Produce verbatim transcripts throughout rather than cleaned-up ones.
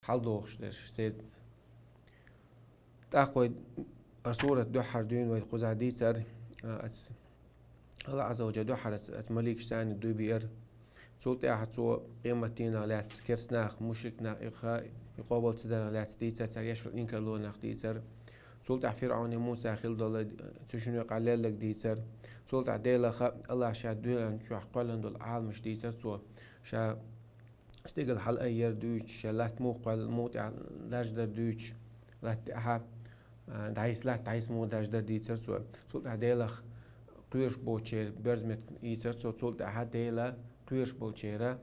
хьалдохуш дерш. Церан тӀаккха вай ар сурат дуьххьара дуьйна вай кхузахь дийцар, а, ац, Алла Азза ва Джалла дуьххьара ац, ац маликаш царна дуй биар. Цул тӀаьхьа цо къематдийнах лаьцна керста нах, мушрик нах, и ха, и къобал ца дарах лаьцна дийцар, цара еш инкарло нах дийцар. Цул тӀаьхьа ФирӀавне Муса хилла долу, цу шинна юкъахь лелларг дийцар. Цул тӀаьхьа Делах Аллах ша дуьнен чохь кхоьллина долу Ӏаламаш дийцар цо. Ша стигала хьалаайъяр дуьйцуш, ша латта муха кхоьллина, муха тӀехь даржадар дуьйцуш, латта тӀехь, а, дӀайса латта, дӀайса муха даржадар дийцар цо. Цул тӀаьхьа Делах кхоьруш болчеран боьрза меттиг ийцар цо. Цул тӀаьхьа Дела кхоьруш болчеран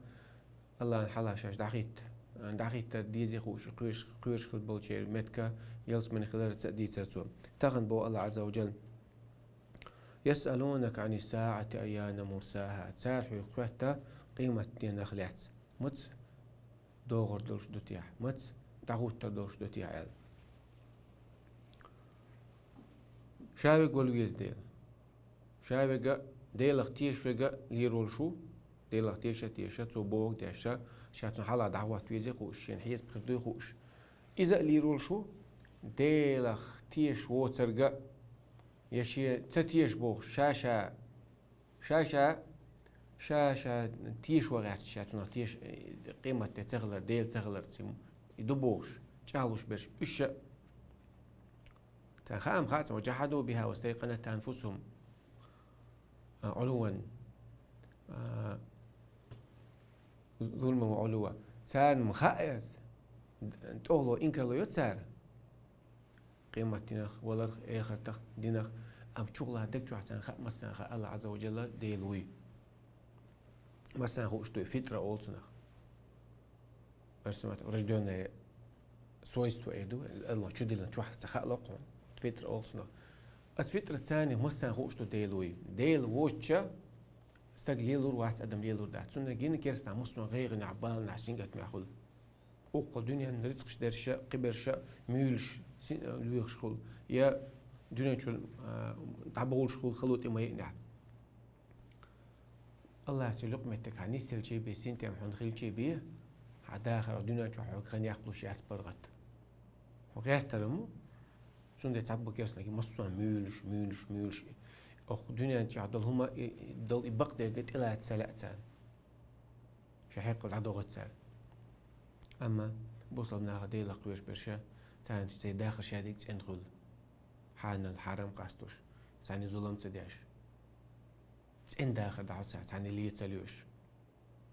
Аллахьан хьалха шаьш дӀахӀитта, дӀахӀиттар дезий хууш, кхоьруш, кхоьруш хила болчеран меттиг ялсамане хиларца а дийцар цо. Тахана боху Аллах Азза ва Джалла: «Ясъалунака Ӏани ссаӀати айяна мурсаха». Цара хьоьга хоьтту къематденах лаьцна. Маца догӀур долуш ду техьа, маца дӀахӀуттур долуш ду техьа аьлла. Ша верг вала веза Дела. Ша верг а, Делах тешаш верг а лийр волуш ву, Делах теша а теша, цо бохург а деш, ша цунна хьалха дӀахӀотта везий хууш, шена хьесап хир дуй хууш. Иза а лийр волуш ву, Делах тешаш воцург а, я шен ца тешаш бохуш, ша-ша, ша-ша, ша-ша теша ван гӀерташ, ша цунах теша, э, къематде ца хилар, Дела ца хиларца, и ду бохуш, чӀагӀлуш берш, уьш а. Царна хаам хаьа царна: «Ва джахьаду биха вастайкъанатха анфусухум, а, Ӏулуван, а, зулман ва Ӏулува». Царна ма хаьа иза, тӀехула инкарло йо цара къематдийнах, валарх, эхартах, динах, амма чухула даг чохь царна хаьа, массарна хаьа Аллах Азза ва Джалла Дела вуй. Массарна хууш дуй, фитра олу цунах. Вайша ма-, врождённое свойство э ду, Аллах чу диллина чохь ца хаало хьуна. Фитра олу цунах. Аса фитра царна массарна хууш ду Дела вуй. Дела воцча, стаг лелур вац, адам лелур дац. Цунна гина керстанахь массо а гӀайгӀанехь, баланехь, сингаттамехь хуьлу. Уккха дуьненан рицкъаш дерш а, кхиберш а, муьйлуш, си-, лоьхуш хуьлу. Я дуьнен чуьра, а, дӀабовлуш хуьлу, хало тӀе ма еънехь. Аллахьца юкъаметтиг хьан нисъелчий бен, синтем хьуна хилчий бен, хьан дахар дуьнен чохь хьоьга хан яккхалуш яц паргӀат. Хьо гӀертар ма ву, цундела цхьаболу керстанаша массо а муьйлуш, муьйлуш, муьйлуш. Окху дуьнен чохь долу хӀума, и, и, долу и бакъдерг тӀелаца ца лаьа царна. Шайн хьекъал дӀадохуьйту цара. Амма бусалба наха Делах кхоьруш берш а, царна церан дахар шадерг цӀена хуьлу. Хьанал хьарам къастуш, царна зулам ца деш. ЦӀена дахар дахьа цара, царна лен ца лоьш,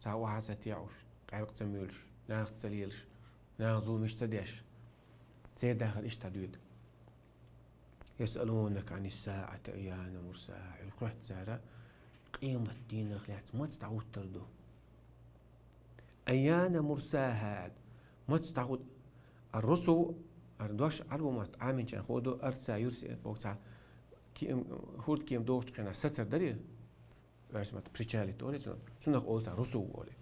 цхьа охьа ца теӀуш, къаьркъа ца муьйлуш, нахаца ца лелаш, наха зуламаш ца деш. Церан дахар иштта доьду. «Ясъалунака Ӏани ссаӀати айяна мурсаха». Хьоьга хоьтту цара къематдийнах лаьцна маца дӀахӀуттур ду. «Айяна мурсаха», маца дӀахӀут-, ар-русу, ар-дош Ӏарбо мотт Ӏаминчарна хуур ду, арса, юрси боху цхьа кем-, хӀордкема дохучу хенахь сацар дарий? Оьрсийн маттахь причалить олий цунах, цунах олу цара русу олий.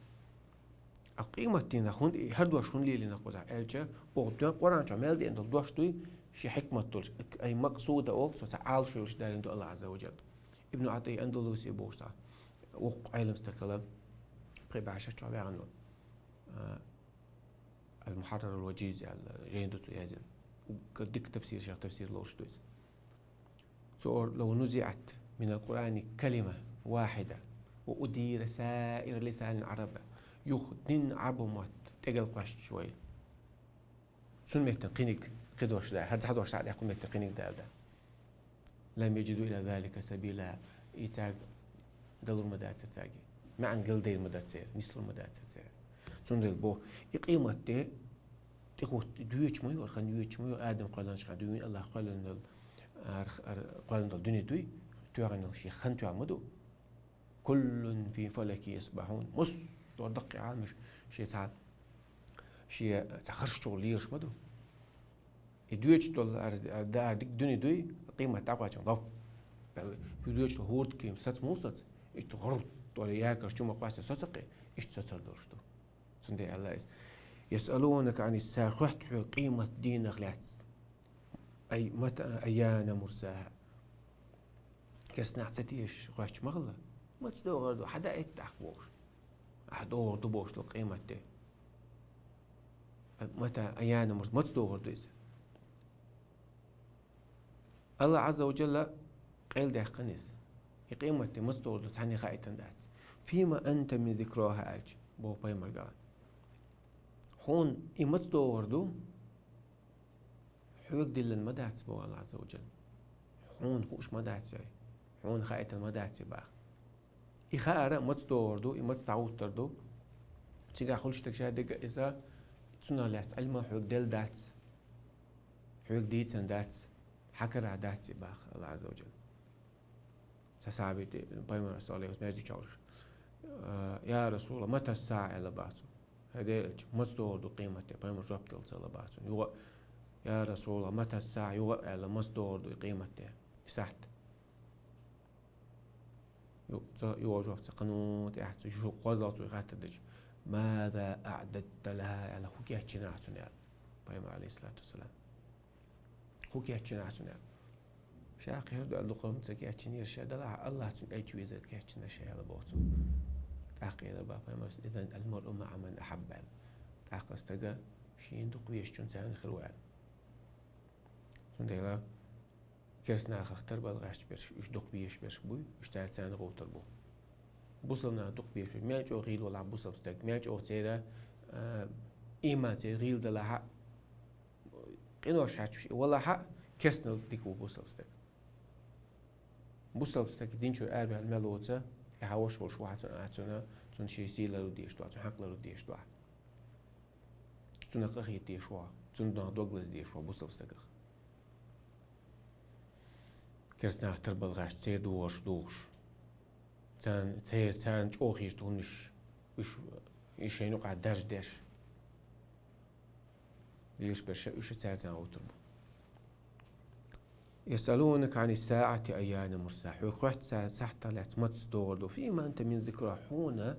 А къематдийнах хӀунда, и хӀара дош хӀунда лелийна кхузахь аьлча, оха доьн Къуръан чохь мел деана долу дош дуй, шен хьикмат долуш, ай макъсуда олу, цо цхьа Ӏалашо йолуш далийна ду Аллах Азза ва Джалла. Ибн Ӏатийя Андалуси бохуш цхьа воккха Ӏелам стаг хилла, пхи бӀе шарчохь ваьхна ву. А, «Ал-Мухьаррар ал-Ваджиз» аьлла, жайна ду цо язйина. Уггар дика тафсир, шех тафсир ловш ду иза. Цо олу: «Лав нузиӀат минал Къуръани калима вахьида ва удира саиру лисанил Ӏараб». Юха динан Ӏарбо мотт тӀегал кхоьссича вай. Цунна меттан кхиниг кхидош да, хӀара цхьа дош схьа а даьккхина меттан кхиниг дала да. «Лам яджиду иля залика сабила». И цаьрга далур ма дацар цаьрга. МаьӀна галдайр ма дара церан, нислур ма дацар церан. Цундела боху, и къематде тӀехӀутта доьдуш ма ю, хан йоьдуш ма ю, Адам кхоьллинчохь дуьйна, Аллах кхоьллина долу, ар-, ар-, кхоьллина долу дуьне дуй, тоьхна йолу шен хан тоьхна ма ду. «Куллун фи фалакин ясбахьун». Массо а даккхий Ӏаламаш шен цхьа, шен цхьа харш чухула лелаш ма ду. И доьдуш долу ар-, ар-, да-, ар дика дуьне дуй, къемат дӀакхоьчча, гӀоп. Хьуьдоьдуш долу хӀордкема саца муха саца, иштта гӀурт долу якар чу ма кхоьссина сацакхе, иштта сацар долуш ду. Цундела аьлла иза: «Ясъалунака Ӏани ссаӀа», хоьтту хьоьга къематдийнах лаьцна. Ай, мата айяна мурсаха. Керстанахь ца тешаш хоьттуш ма хилла. Маца догӀур ду, хьан даийтта тӀаккха бохуш. Ахьа догӀур ду бохуш долу къематде. Мата айянал мурсса, маца догӀур ду иза? Аллахь Ӏазза ва Джалла къайладаьккхина иза. И къематди маца догӀур ду, цхьанне хаийтина дац. «Фима анта мин зикраха», аьлча, боху пайхамарга. Хьуна и маца догӀур ду, хьоьга диллина ма дац, боху Аллахь Ӏазза ва Джалла. Хьуна хууш ма дац, хьуна хаийтина ма дац, боху. И хаар маца догӀур ду, и маца дӀагӀуттур ду. Цигахь хуьлуш дерг шадерг а иза, цунах лаьцна Ӏилма хьоьга делла дац, хьоьга дийцина дац, хьан карахь дац и, боху Аллахь Ӏазза ва Джалла. Цхьа сахьабий тӀе пайхамар, саллаллаху Ӏалайхи ва саллам, маьждиг чу хьовсуш: «Я Расулаллахь, мата ссаӀа?» аьлла, боху цо. «ХӀай Делан элча, маца догӀур ду къематди?» Пайхамара жоп делла ца ло, боху цунна. Юха: «Я Расулаллахь, мата ссаӀа?» Юха аьлла: «Маца догӀур ду и къематди, и сахьт?» Ю-, ца, юха жоп ца, кхана тӀехь цо, шу кхозлагӀа цо и хаттар дича: «Маза аӀдадта лаха?» аьлла, «ХӀун кечйина ахь цунна?» аьлла пайхамара, Ӏалайхиссалату вассалам. «ХӀун кечйина ахь цунна?» аьлла. Ша кхерду аьлла, дукха хӀума ца кечйинера ша, делахь а Аллахь цуьнан элча везар кечйина ша аьлла, боху цо. ТӀаккха элира, боху, пайхамара: «Изан аль-маръу маӀа ман ахьабба», аьлла. ТӀаккха стаг шена дукха везачунца цхьаьна хир ву аьлла. Цундела керста нахах тарбала гӀерташ берш, уьш дукха безаш берш буй, уьш цаьрца цхьаьна гӀовттур бу. Бусалба нах дукха безаш берш. Мел чӀогӀа гӀийла валахь бусалба стаг, мел чӀогӀа церан, а, иман церан гӀийла далахь а, къинош хьаьрчаш и валахь а, керстанал дика ву бусалба стаг. Бусалба стаг дин чуьра араваьлла мел воцу, тӀаьхьа вовшах волуш вахь цунна, ахь цунна, цунна шен сий ларду дезаш ду ахь, цунна хьакъ ларду дезаш ду ахь. Цунах къахета дезаш ву ахь, цунна дог лаза дезаш ву ахь бусалба стагах. Керста нах тарбала гӀерташ, церан догӀуш духуш. Царна, церан, царна чӀогӀа хеташ долу хӀуманаш, уьш, и шайна юкъахь даржадеш. Лелаш берш уьш цаьрца гӀовттур бу. «Ясъалунака Ӏани ссаӀати айяна мурсаха». Хьоьга хоьтту цара сахьтах лаьцна маца догӀур ду. «Фима анта мин зикраха». Хьуна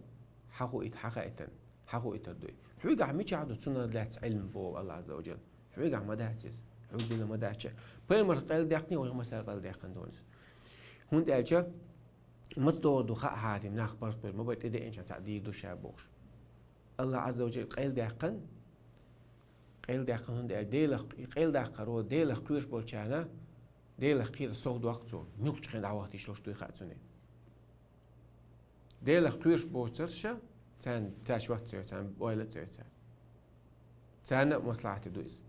хьан хуийтина, хьан хаийтина, хьан хуийтур дуй? Хьоьгахь мичахь ду цунах лаьцна Ӏилма, боху Аллахь Ӏазза ва Джалла? Хьоьгахь ма дац иза. Хьоьга дина ма дац. Пайхамара къайладаьккхина, вайх массара къайладаьккхина ду иза. ХӀунда аьлча маца догӀур ду хаахьара, нах паргӀатвер ма бара, тӀедеанчарна цхьаъ дийр ду ша бохуш. Аллахь Ӏазза ва Джалла къайладаьккхина, къайладаьккхина, хӀунда аьлча Делах, и къайладаккхаро Делах кхоьруш болчарна, Делах кхерар совдоккху цо, муьлххачу хенахь дӀахӀоттийча луш дуй хаьа цунна. Делах кхоьруш боцурш, царна, цаьрца вац ца йо, царна ойла а ца йо цара. Царна а маслахьате ду иза.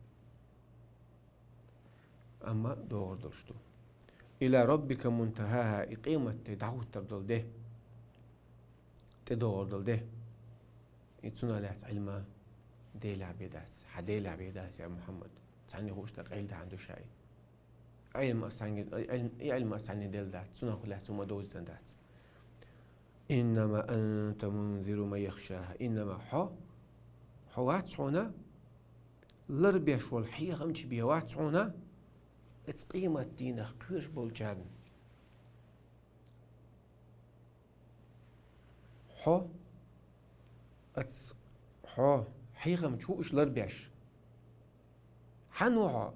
Амма догӀур долуш ду. «Иля раббика мунтахаха», и къематде дӀахӀуттур долу де, тӀедогӀур долу де. И цунах лаьцна Ӏилма Делехь бен дац. Хьан Делехь бен дац, я Мухьаммад. Цхьанне хууш дара къайладаьккхина ду ша и. Ӏилма ас цхьанне, Ӏилма, и Ӏилма ас цхьанне делла дац. Цунах лаьцна хӀума довзийтина дац. «Иннама анта мунзиру ман яхшаха». Иннама хьо, хьо вац хьуна, ларбеш волу хьехамча бен вац хьуна, оцу къематдийнах кхоьруш болчарна. Хьо, оцу, хьо хьехамча ву уьш ларбеш. Хьан ву хьо?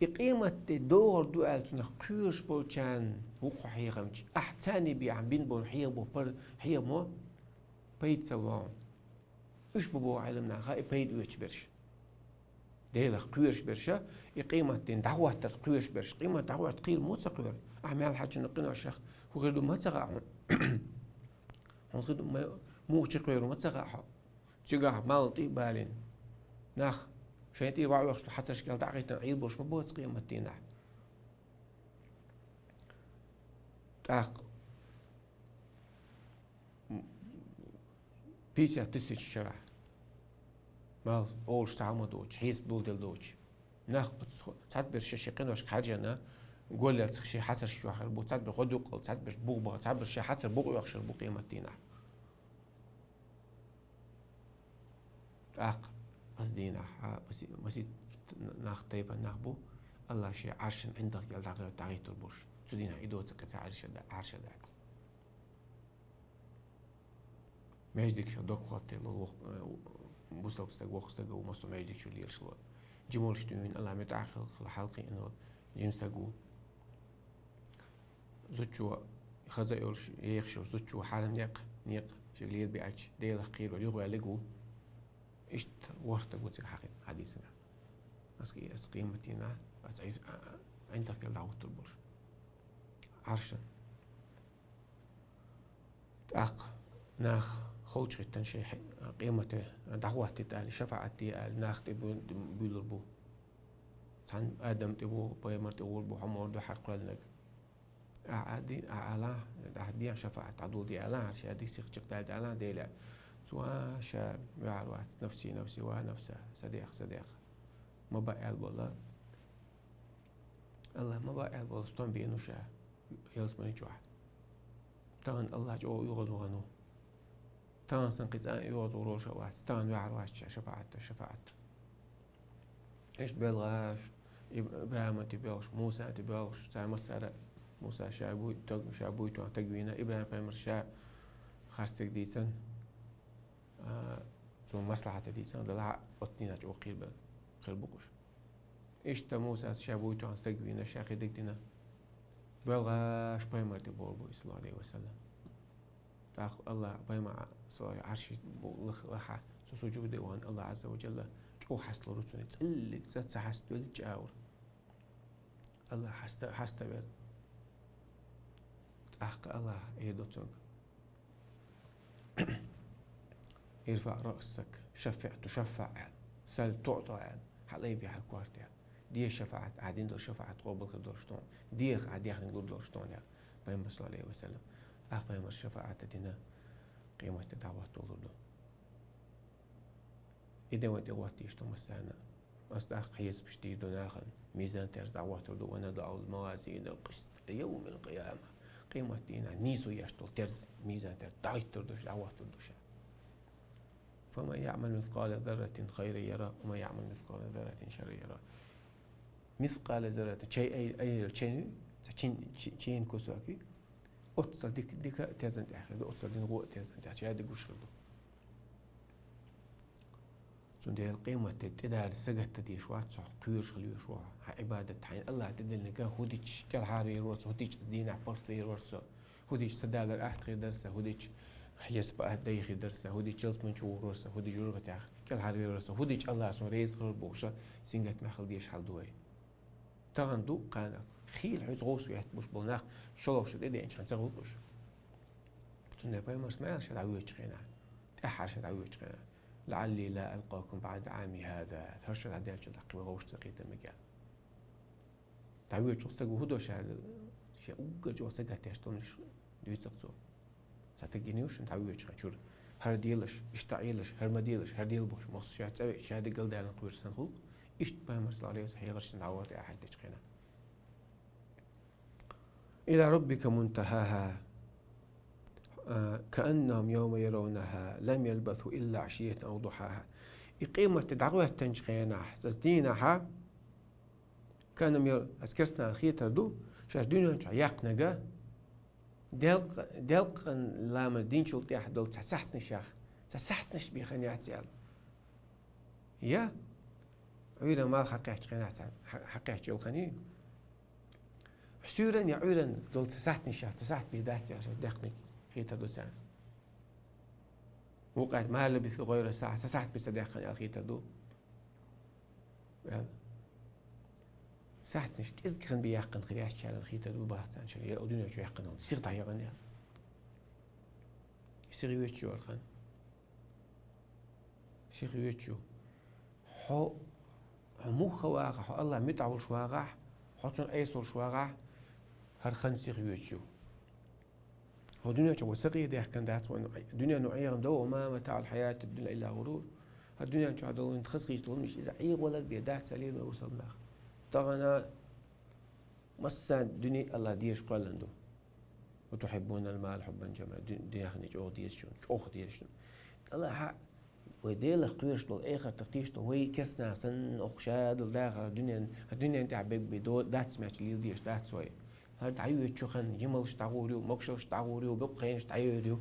И къематде догӀур ду аьлла цунах кхоьруш болчарна ву хьо хьехамча. Ахь царна бен ахь бина болу хьеха бу пар-, хьехамо пайда ца ло. Уьш бу боху Ӏеламнаха и пайда оьцуш берш. Делах кхоьруш берш, и къематдийнах дӀахӀоттарх кхоьруш берш. Къемат дӀахӀотта кхийра муха ца кхоьру? Ахь мел хьаьжча къиношах хӀун хир ду ма ца хаьа хьуна? Хьуна хир ду ма-, муха чу кхоьру ма ца хаьа хьо? Цигахь малх тӀе а балийна, нах шайн тӀе ваӀ вехаш хьацарш кӀел дӀахӀиттина Ӏийр болуш ма бу оцу къематдийнахь. ТӀаккха пятьдесят тысяч шарахь. Мел олуш цхьа хӀума доцуш, хьесап дулделла доцуш. Нах оцу цхьаберш шайн-шайн къиношка хьаьжжина, голлалц шайн хьацарш чохь хир бу, цхьаберш гӀо дуккъал, цхьаберш бух бахар, цхьаберш шайн хьацар букъ оьхуш хир бу къематдийнахь. ТӀаккха оцу дийнахь, а, маси-, масийтта нах, тайпа нах бу, Аллах шен Ӏаршан ӀиндагӀ кӀел дӀагӀо-, дӀагӀиттур болуш. Цу дийнахь и доцу кхин цхьа Ӏарша да-, Ӏарша дац. Маьждиг чу дог хӀоттийла вокх-, э, бусалба стаг, воккха стаг ву, массо а маьждиг чу лелаш ву. Жима волуш дуьйна, Аллах муьтӀахь хила, хила хьалакхиъна волу жима стаг ву. Зудчо, хаза а йолуш, ехаш йолуш, зудчо хьарам некъ, некъ шега лелабеача, Делах кхийра юхаваьллиг ву. Иштта ворхӀ стаг ву цига хьакхийна хьадисана. Ас кхы-, ас къематдийнахь, ас Ӏис-, а, а, ӀиндагӀкхел дӀахӀуттур болуш. Ӏаршана. ТӀаккха нах холчахӀиттина шайн хьи-, къемате дӀахӀоттийта аьлла, шафаӀат де аьлла, нах тӀе бу-, буьйлур бу. Цхьана Адам тӀе бу, пайхамар тӀе гӀур бу, хьо мур ду хьархоьллинарг. Ахьа а ди-, ахьа ала, ахьа дехьа шафаӀат дӀадула де ала, хӀара ша дика сих чекхдала де ала, Дела. Цо а ша ваьхьар вац, нафси, нафси, ва нафса, са дех, са дех. Ма баъ аьлла бола. Аллах ма баъ аьлла бола, стом беана ша, ялсамани чохь. Тахана Аллах чӀогӀа оьгӀаз вахана ву. Тахана сан кхин цкъа а оьгӀаз вур волуш а вац, тахана ваьхьар вац ша шафаӀат, шафаӀат. Иштта белхаш, Иб-, ИбрахӀима тӀе боьлхуш, Муса тӀе боьлхуш, цара массара а, Муса ша буй-, таг-, ша буй тоьхна таг вийна, ИбрахӀим пайхамар ша харц стаг дийцина, а, цо маслахьат дийцина, делахь а оцу дийнахь чӀогӀа кхийр бел-, хир бу-кх уьш. Иштта Мусас ша буй тоьхна стаг вийна, ша кхидиг дина. Белхаш пайхамар тӀе бохур бу, саллаллаху Ӏалайхи ва саллам. ТӀаккха Аллах пайхамар, саллаллаху Ӏалайхи, Ӏарши бу лах-, лаха, цу сужуде вахана Аллах Ӏазза ва Жалла чӀогӀа хьасталур ву цунна, цӀиллиг цӀа ца хьаставелла чӀагӀур. Аллах хьаста-, хьаставелла. ТӀаккха Аллах эр ду цуьнга: «ИрфаӀ раъсак, шаффиӀ тушаффаӀ», – аьлла, «сал туӀта», – аьлла, хьалайбе хьан корта, аьлла. Де шафаӀат, ахьа дина долу шафаӀат къобал хир долуш ду хьуна. Деха, ахьа дехнарг лур долуш ду хьуна, аьлла пайхамар, саллаллаху Ӏалайхи ва саллам. ТӀаккха пайхамар шафаӀат дина, къематде дӀахӀотталур ду. И де вайн тӀе гӀоттийша ду массарна. Ас тӀаккха хьесапаш дийр ду нахана. Мизан терза дӀахӀоттур ду: «Ва надаӀул мавазинал къиста ли явмил къияма». Къематдийнахь нийсо еш долу терза, мизан терза дӀахӀиттур ду ша, дӀахӀоттур ду ша. «Фаман яъмал мискъала зарратин хайран яра, ва ман яъмал мискъала зарратин шарран яра». Мискъала зарратин, чай ай-, айрел чай, ца чин-, чи-, чайна кусок, оццал дика, дика а терзан тӀехь хир ду, оццал дина гӀо а терзан тӀехь, ша дика гуш хир ду. Цундела къематде тӀедалар сагатта деш вац хьо, кхоьруш хила везаш ву хьо, хьан Ӏибадат, хьайна Аллах тӀедиллинарг, хӀун дича кӀелхьарвер вара со, хӀун дича дийнахь паргӀатвер вара со, хӀун дича ца далар атта хир дара сан, хӀун дича хьесап а дай хир дара сан, хӀун дича ялсамани чу гӀур вара сан, хӀун дича жожагӀатех кӀелхьарвер вара сан, хӀун дича Аллах суна реза хир вара бохуш, сингаттамехь хила дезаш хьал ду вай. Тахана ду кхана, хийла хьоьца гӀовс веттабуш болу нах шолгӀа шу тӀедеанчхьана ца гӀуллакхуш. Цундела пайхамарс ма аьлла ша дӀавоьдучу хенахь, тӀаьххьара ша дӀавоьдучу хенахь: «ЛаӀалли ла алкъакум баӀда Ӏами хӀаза». ХӀара ша дӀадаьллачул тӀаьхьа вай гӀовс ца кхетар мегар. ДӀавоьдучу стага хӀун до ша, шен уггар чӀогӀа сагатдеш долуш дуьйцу-кх цо. Сан стаг гина ю шуна дӀавоьдучу хенахь чуьра. ХӀара делаш, иштта Ӏелаш, хӀара ма делаш, хӀара дела бохуш, махсус ша цӀа веъча, ша дегал далан кхоьруш санна хуьлу-кх. Иштта пайхамар, саллаллаху Ӏалайхи ва саллам, хьехарш санна дӀавахара тӀе ахьарчу кхенахь. «Иля раббика мунтахьаха». А, «кааннахум явма яравнахьа лам ялбасу илла Ӏашийятан ав духьахьа». И къематде дӀахӀоьттинчу хенахь, цу дийнахьа, кааннахум яр-, аса керстанашна хетар ду, шаьш дуьнен чохь яьккхинарг, делкъ-, делкъан ламаз динчул тӀаьхьа долу цхьа сахьтанашех, цхьа сахьтанаш бен хан яц аьлла. Я Ӏуьйранна малх хьакхаьчча хенахь цхьа, хьа-, хьакхаьчча йолу хан ю. Суьйранна я Ӏуьйранна долу цхьа сахьтанашех, цхьа сахьт бен дац аьлла шаьш даьккхинарг хетар ду царна. Вукхаьрца: «Ма лабису гӀайра саӀа», цхьа сахьт бен ца даьккхина аьлла хетар ду. Аьлла. Сахьтанаш кӀезиг хан бен яьккхина хир яц аьлла хетар ду бах царна шаьш, я дуьнен чу яьккхина хӀума, сиха дӀахьехна аьлла. Сиха йоьдуш ю хӀара хан. Сиха йоьдуш ю. Хьо, хьо муха вагӀахь, хьо Аллах муьтӀахь волуш вагӀахь, хьо цунна Ӏеса волуш вагӀахь, хӀара хан сиха йоьдуш ю. Хьо дуьнен чохь вай сакъе даьхкина дац вайн, дуьнено Ӏехам до, «ва ма матаӀул хьаятид дунья илла гӀурур». ХӀара дуьнен чохь долу хазахеташ долу хӀуманаш иза Ӏехалар бен дац аьлла, мусалманах. Тахана массарна дуьне Аллах дезаш кхоьллина ду. «Ва тухьиббунал мала хьуббан жамма». Ду-, дуьненна чӀогӀа дезаш ду, чӀогӀа дезаш ду. Аллаха вай Делах кхоьруш долу, эхартах тийсаш долу вай керстанаш санна, оха ша долу дахар дуьнен, дуьнен тӀехь бегбе до-, дац меттиг лела дезаш дац вай. ХӀара дӀайоьдучу хан, жималш дӀагӀур ю, могушалш дӀагӀур ю, бакъ хенаш дӀайоьр ю.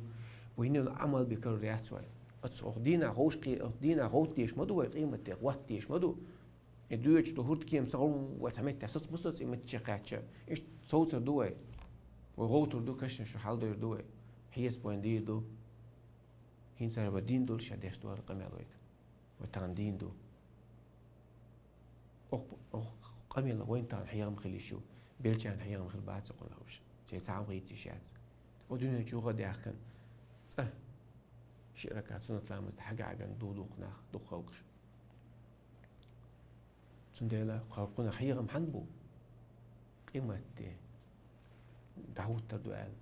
Вай йина йолу Ӏамал бен карор яц вай. Оцу оха дийнахь гӀовш кхе-, оха дийнахь гӀовттадеш ма ду вай, къематде гӀоттадеш ма ду. И доьдуш долу хӀурдкема сагӀа ву вай цхьа меттехь соц ма соц и меттачу кхаьчча. Иштта совцар ду вай. Вай гӀовтур ду, кашнаш хьалдойр ду вай. Хьесап вайна дийр ду. ХӀинца хӀара вай дина долуш ша деш ду хӀара къамел вайга. Вай тахана дийна ду. Ох, ох, къамел вайна тахана хьехам хила йиш ю, белчарна хьехам хила бац кхунах уж. Церан цхьа хӀама хийца йиш яц. О дуьнен чу гӀа даьхкина, цкъа ши ракаӀат суннат ламаз да хьагӀагӀана ду дукха нах, дукха халкъаш. Цундела кхунах хьехам хӀана бу? Къематде дӀахӀуттар ду аьлла.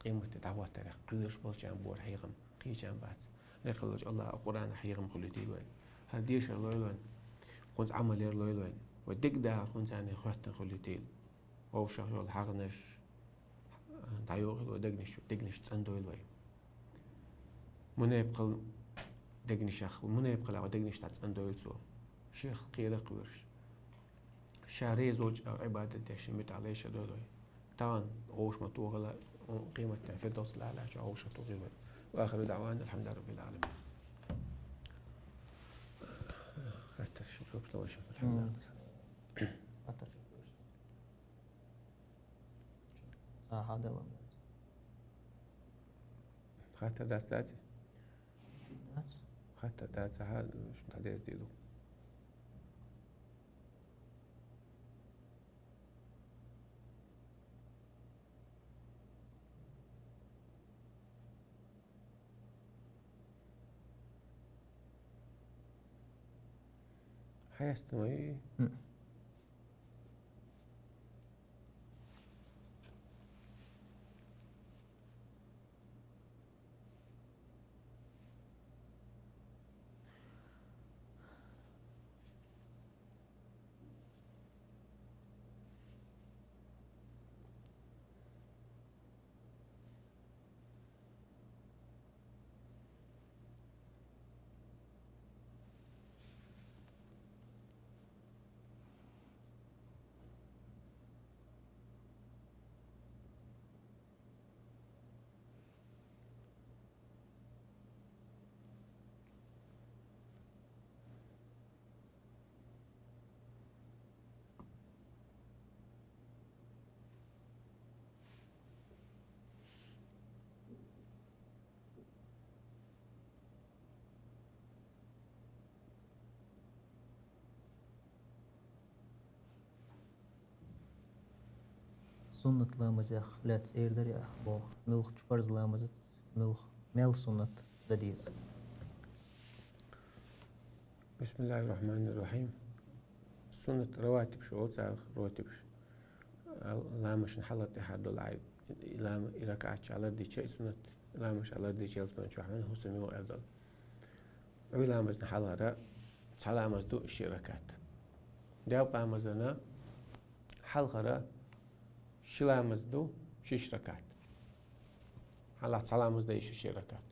Къематде дӀахӀуттарах кхоьруш болчарна бора хьехам, кхечарна бац. Лекха волчу Аллахьа Къуръанах хьехам хуьлуьйтийла вайна. ХӀара дешар лойла вайна. Кхунца Ӏамал яр лойла вайна. Вай дегадахар кхунца царна хоьттина хуьлуьйтийла. Вовшах йолу хьагӀнаш дӀайохийла вай дегнаш, дегнаш цӀандойла вай. Мунепакъал дегнашах, мунепакъалла вай дегнаш дӀа цӀандойла цо. Шех кхера а кхоьруш. Ша реза волчу Ӏибадат деш, муьтӀахь лайша дойла вай. Тахана гӀовш ма тухийла, къематдийнахь Фирдавсул Аълачу гӀовш тухийла вай. Ва ахиру даӀвана алхьамдулиллахӀи раббил Ӏаламин. Хаттар ши жоп ловша, алхьамдулиллахӀ. Хаттар ши жоп. Ца хьадалам. Хаттар дац, дац? Дац. Хаттар дац, ца хьа, шу дӀадерза дийла. Хьаэстамай. М. Суннат ламазех лаьцна эр дара ахь боху, муьлххачу фарз ламазаца муьлхха мел суннат дан деза? БисмиллахӀир-рахьманир-рахьим. Суннат раватибаш олу царах, ротибаш. Ламазашна хьалха тӀаьхьара долу Ӏай, и лама-, и ракаӀаташ хьалха дича, и суннат ламазаш хьалха дича, ялсамани чохь ван хӀусам йогӀу аьлла долу. Ӏуьй ламазна хьалхара цхьа ламаз ду ши ракаӀат. Делкъа ламазана хьалхара ши ламаз ду шиш ракаӀат. Хьалха цхьа ламаз дай шу ши ракаӀат.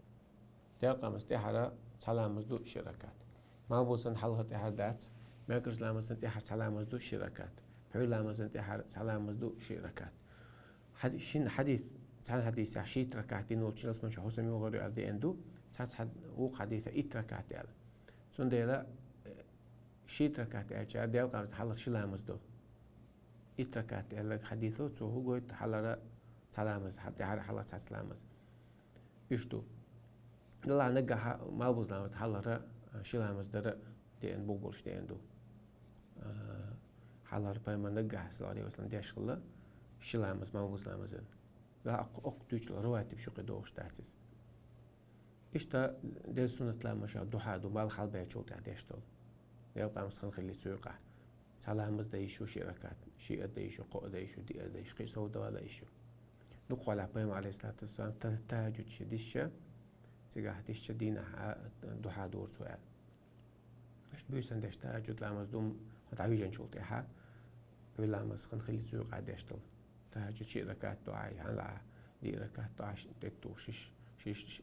Делкъа ламазна тӀаьхьара цхьа ламаз ду ши ракаӀат. Малхбузан хьалха тӀаьхьара дац, маьркӀажа ламазан тӀаьхьара цхьа ламаз ду ши ракаӀат. Пхьуьйра ламазан тӀаьхьара цхьа ламаз ду ши ракаӀат. Хьади-, шин хьадис, цхьана хьадисехь шийтта ракаӀат дина волчу ялсамани чохь хӀусам йогӀур ю аьлла деана ду, цхьацца хьад-, вукху хьадисехь итт ракаӀат аьлла. Цундела, э, шийтта ракаӀат аьлчара делкъа ламазна хьалха ши ламаз ду. Итт ракаӀат аьлларг хьадисо, цо хӀун гойту, хьалхара цхьа ламаз, хьа-, тӀаьхьара хьалха цхьацца ламаз. Уьш ду. Делахь наггахь малхбуза ламазна хьалхара, а, ши ламаз дара деана, бух болуш деана ду. А, хьалхара пайхамар наггахь, саллаллахӀу Ӏалайхи ва саллам, деш хилла ши ламаз малхбуза ламазан. Делахь окх-, окх дуьйцуш долу раватиб ши кхин догӀуш дац иза. Иштта деза суннат ламазашах духьа ду, малх хьалабаьллачул тӀаьхьа деш долу. Делкъа ламаз хан хилли цу юкъахь. Цхьа ламаз дан йиш ю ши ракаӀат, шиъ а дан йиш ю, кхоъ а дан йиш ю, диъ а дан йиш ю, кхин сов а дан йиш ю. Дукха хьолахь пайхамар, Ӏалайхиссалату вассалам, та-, тахӀажжуд шен дисча, цигахь дисча дийнахь а духьа дора цо аьлла. Иштта буьйсан деш тахӀажжуд ламаз ду, хьо дӀавижначул тӀаьхьа, Ӏуьй ламаз хан хилли цу юкъахь деш долу. ТахӀажжуд шиъ ракаӀат ду ахь, хьан лаахь, диъ ракаӀат ду ахь, тӀе тухуш шиш, шиш, шиш,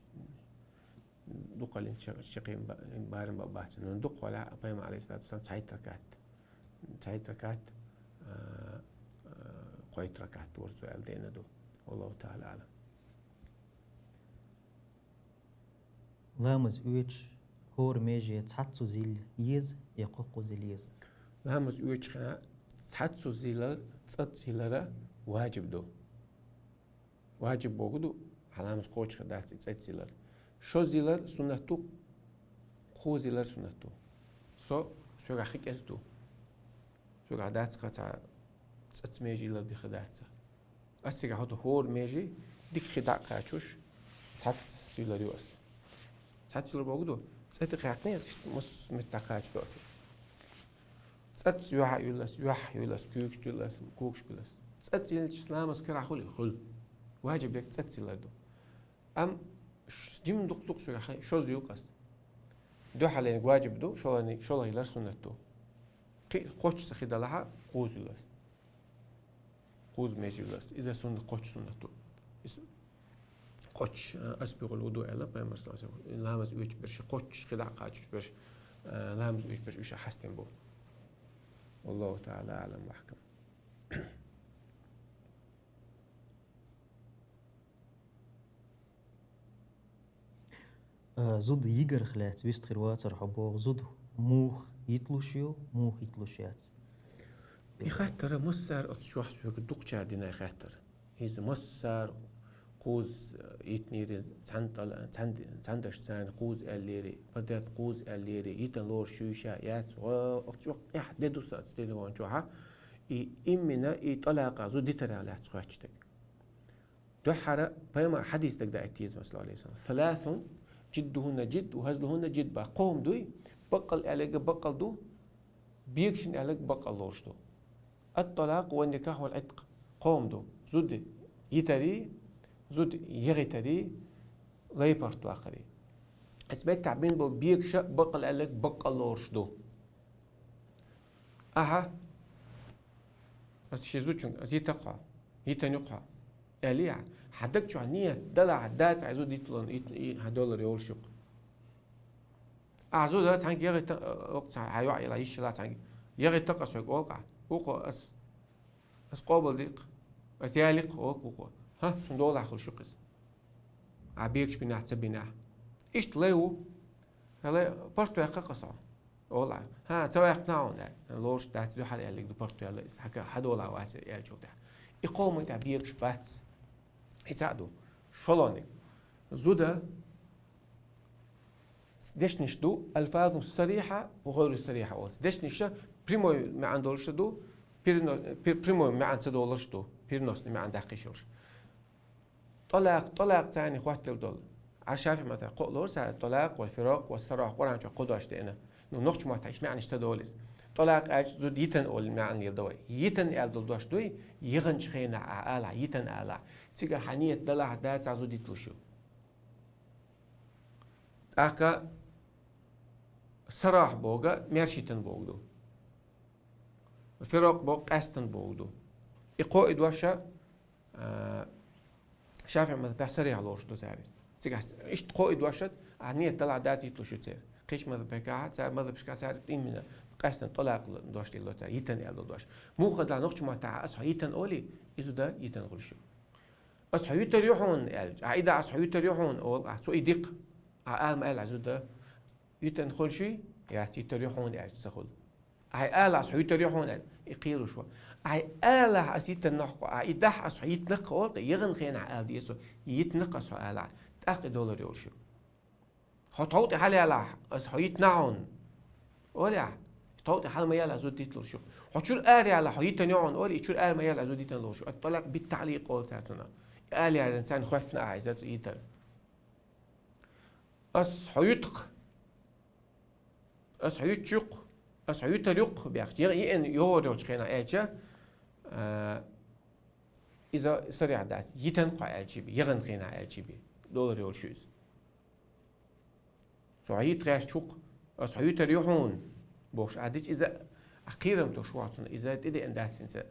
дукхаллин ча-, чаккхен ба-, барам ба-, бац. Но дукха хьолахь пайхамар, Ӏалайхиссалату вассалам, цхьайтта ракаӀат, цхьайтта ракаӀат, а, а, кхойтта ракаӀат дора цо аьлла деана ду. ВаллахӀу таӀала аӀлам. Ламаз оьцуш, хӀора меже цхьацца зил еза я кхоккхо зил еза? Ламаз оьцуш хенахь цхьацца зилар, цӀа зилара важиб ду. Важиб боху ду, хьан ламаз кхочуш хир дац и цӀа зилар. Шо зилар суннат ду, кхо зилар суннат ду. Со соьгахь хи кӀезиг ду. Соьгахь дац кхы цхьа цӀаца меже ларбе хи дац. Ас цига хӀота хӀора меже дика хи дӀа а кхачош, цхьацца йиллар ю ас. Цхьацца йиллар бохург ду, цӀа тӀакхаькхний ас, иштта массо а метте дӀакхачадо ас. ЦӀацца юьхь а йилла ас, юьхь а йилла ас, куьйгаш а йилла ас, когаш а билла ас. ЦӀацца йиллача ламаз карахь хуьлий? Хуьлу. Важиб ерг цӀацца йиллар ду. Амма ш-, жима дукха-дукха соьгахь хи, шозза юлкъас. Дуьххьарлерниг важиб ду, шоллагӀниг, шоллагӀа йиллар суннат ду. Кхи-, кхоачаш цхьа хи далахь а, кхозза йилла ас. Кхозза меже йилла ас. Иза суннат, кхоачаш суннат ду. Иза кхоачаш, а, أسبغوا الوضوء аьлла пайхамара, саллаллахӀу Ӏалайхи ва саллам. Ламаз оьцуш берш, кхоачаш хи дӀа а кхачош берш, а, ламаз оьцуш берш уьш а хьастам бу. والله تعالى أعلم وأحكم. А, зуда йигарх лаьцна вистхир вацар хьо боху, зуда муха йитлуш ю, муха йитлуш яц? И хаттар массара оцу чохь соьга дукхачара дина хаттар. Иза массара кхузза йитнера, цхьана тӀала-, цхьана, цхьана дашца кхузза аьллера, подряд кхузза аьллера, йитан лоруш ю ша, яц, о, оцу чохь эхь де ду сан оцу телефон чохь. И именно и тӀалакъа зуда йитарах лаьцна хоьттуш дерг. Дуьххьара пайхамара хьадис дагадоуьйту иза, саллаллахӀу Ӏалайхи ва саллам: ثلاث جدهن جد وهزلهن جد. Боху кхо хӀума дуй, баккъал аьлларг баккъал ду, бегашна аьлларг баккъал лоруш ду. الطلاق والنكاح والعتق. Кхо хӀума ду. Зуда йитарий, зуда ягӀийтарий, лай паргӀатваккхарий. Оцу меттехь бина болу бегаш а, баккъал аьлларг баккъал лоруш ду. Ахьа, ас ши зудчуьнга, ас йита-кх хьо, йитан ю-кх хьо, аьлла ахьа, хьан даг чохь нийят далахь, дац хьан зуда йитло, йит-, и-, хьан долар йолуш ю-кх. Ахьа зуда цхьаьнга ягӀийтан, э, оцу цхьа хьан йоӀ йила, йиш йила цхьаьнга, ягӀийтан-кх ас хьоьга, олу-кх ахьа. Укхо ас, ас къобалдина-кх, ас ялийна-кх, олу-кх укхо. ХӀа, цунна долахь хуьлуш ю-кх иза. Ахьа бегаш бинехь, ца бинехь. Иштта лай ву. Хьала паргӀатваьккхина-кх ас хьо, олу ахьа. ХӀа, ца ваьккхина хьуна, аьлла. Лоруш дац, дуьххьара аьлларг ду паргӀатваьлла иза. Хьан ка-, хьан долахь вац аьллачул тӀаьхьа. И кхо хӀуманна тӀехь бегаш бац. И цхьаъ ду. ШолгӀаниг. Зуда дешнаш ду ألفاظ صريحة وغير صريحة олуш. Дешнаш прямой маьӀна долуш а ду, перено-, пе-, прямой маьӀна ца долуш а ду, переносный маьӀна даккхийш йолуш. ТӀалакъ, тӀалакъ царна хӀоттийла долу. Ӏа ШафиӀи мазхӀабехь кхоъ лору цара: الطلاق والفراق والسراح. Къуръан чохь кхо дош деана. Ну, нохчийн маттахь иштта маьӀнаш ца долу иза. ТӀалакъ аьлча зуда йитан олу маьӀна леладо вай. Йитан аьлла долу дош дуй, ягӀанчу хенахь ахьа алахь, йитан алахь. Цигахь хьан нийят далахь, дац, ахьа зуда йитлуш ю. ТӀаккха сарах бохург маьрша йитан бохург ду. Фиракъ бохург къаьстина бохург ду. И кхо и дош а, а, ШафиӀи мазхӀабехь сарих лоруш ду цара. Цигахь иштта кхо и дош а, ахьа нийят далахь, дац, йитлуш ю церан. Кхечу мазхӀабехь а, цара мазхӀабашкахь цара именно къаьстина тӀалакъ дош лело цара, йитан аьлла дош. Муха дан нохчийн маттахь ас хьо йитан олий, и зуда йитан хуьлуш ю. Ас хьо йитар ю хьуна аьлча, ахьа и да ас хьо йитар ю хьуна олу ахьа, цо и ди-кх. Ахьа ала ма аьлла ахьа зуда йитан хуьлуш юй, яц, йитар ю хьуна аьлча ца хуьлу. Ахьа ала ас хьо йитар ю хьуна аьлла, и кхийруш ву. Ахьа алахь ас йитан нохко, ахьа и дахь ас хьо йитнакх олу, ягӀан хенахь ала деза, йитнакх ас хьо алахь, тӀаккха и долар йолуш ю. Хьо тхов тӀе хьалаялахь, ас хьо йитна хьуна олий ахьа, тхов тӀе хьала ма яла, зуда йитлуш ю. Хьо чуьра ара ялахь, хьо йитан ю хьуна олий, и чуьра ара ма яла, зуда йитан луш ю. Ат-талакъ бит-таъликъ олу цара цунах. И ала яран царна хоьттина ахьа иза цу йитар. Ас хьо йитакх, ас хьо йитчух, ас хьо йитар юкх бехча, я-, йиъна йогӀур йолчу хенахь аьлча, а, иза сарих дац. Йитан кхо аьлчи би, ягӀан хенахь аьлчи би, долар йолуш ю иза. Со хьо йита гӀертачух, ас хьо йитар ю хьуна, бохуш, а дича иза, а кхерам тосуш вац цунна, иза тӀедеана дац хӀинца.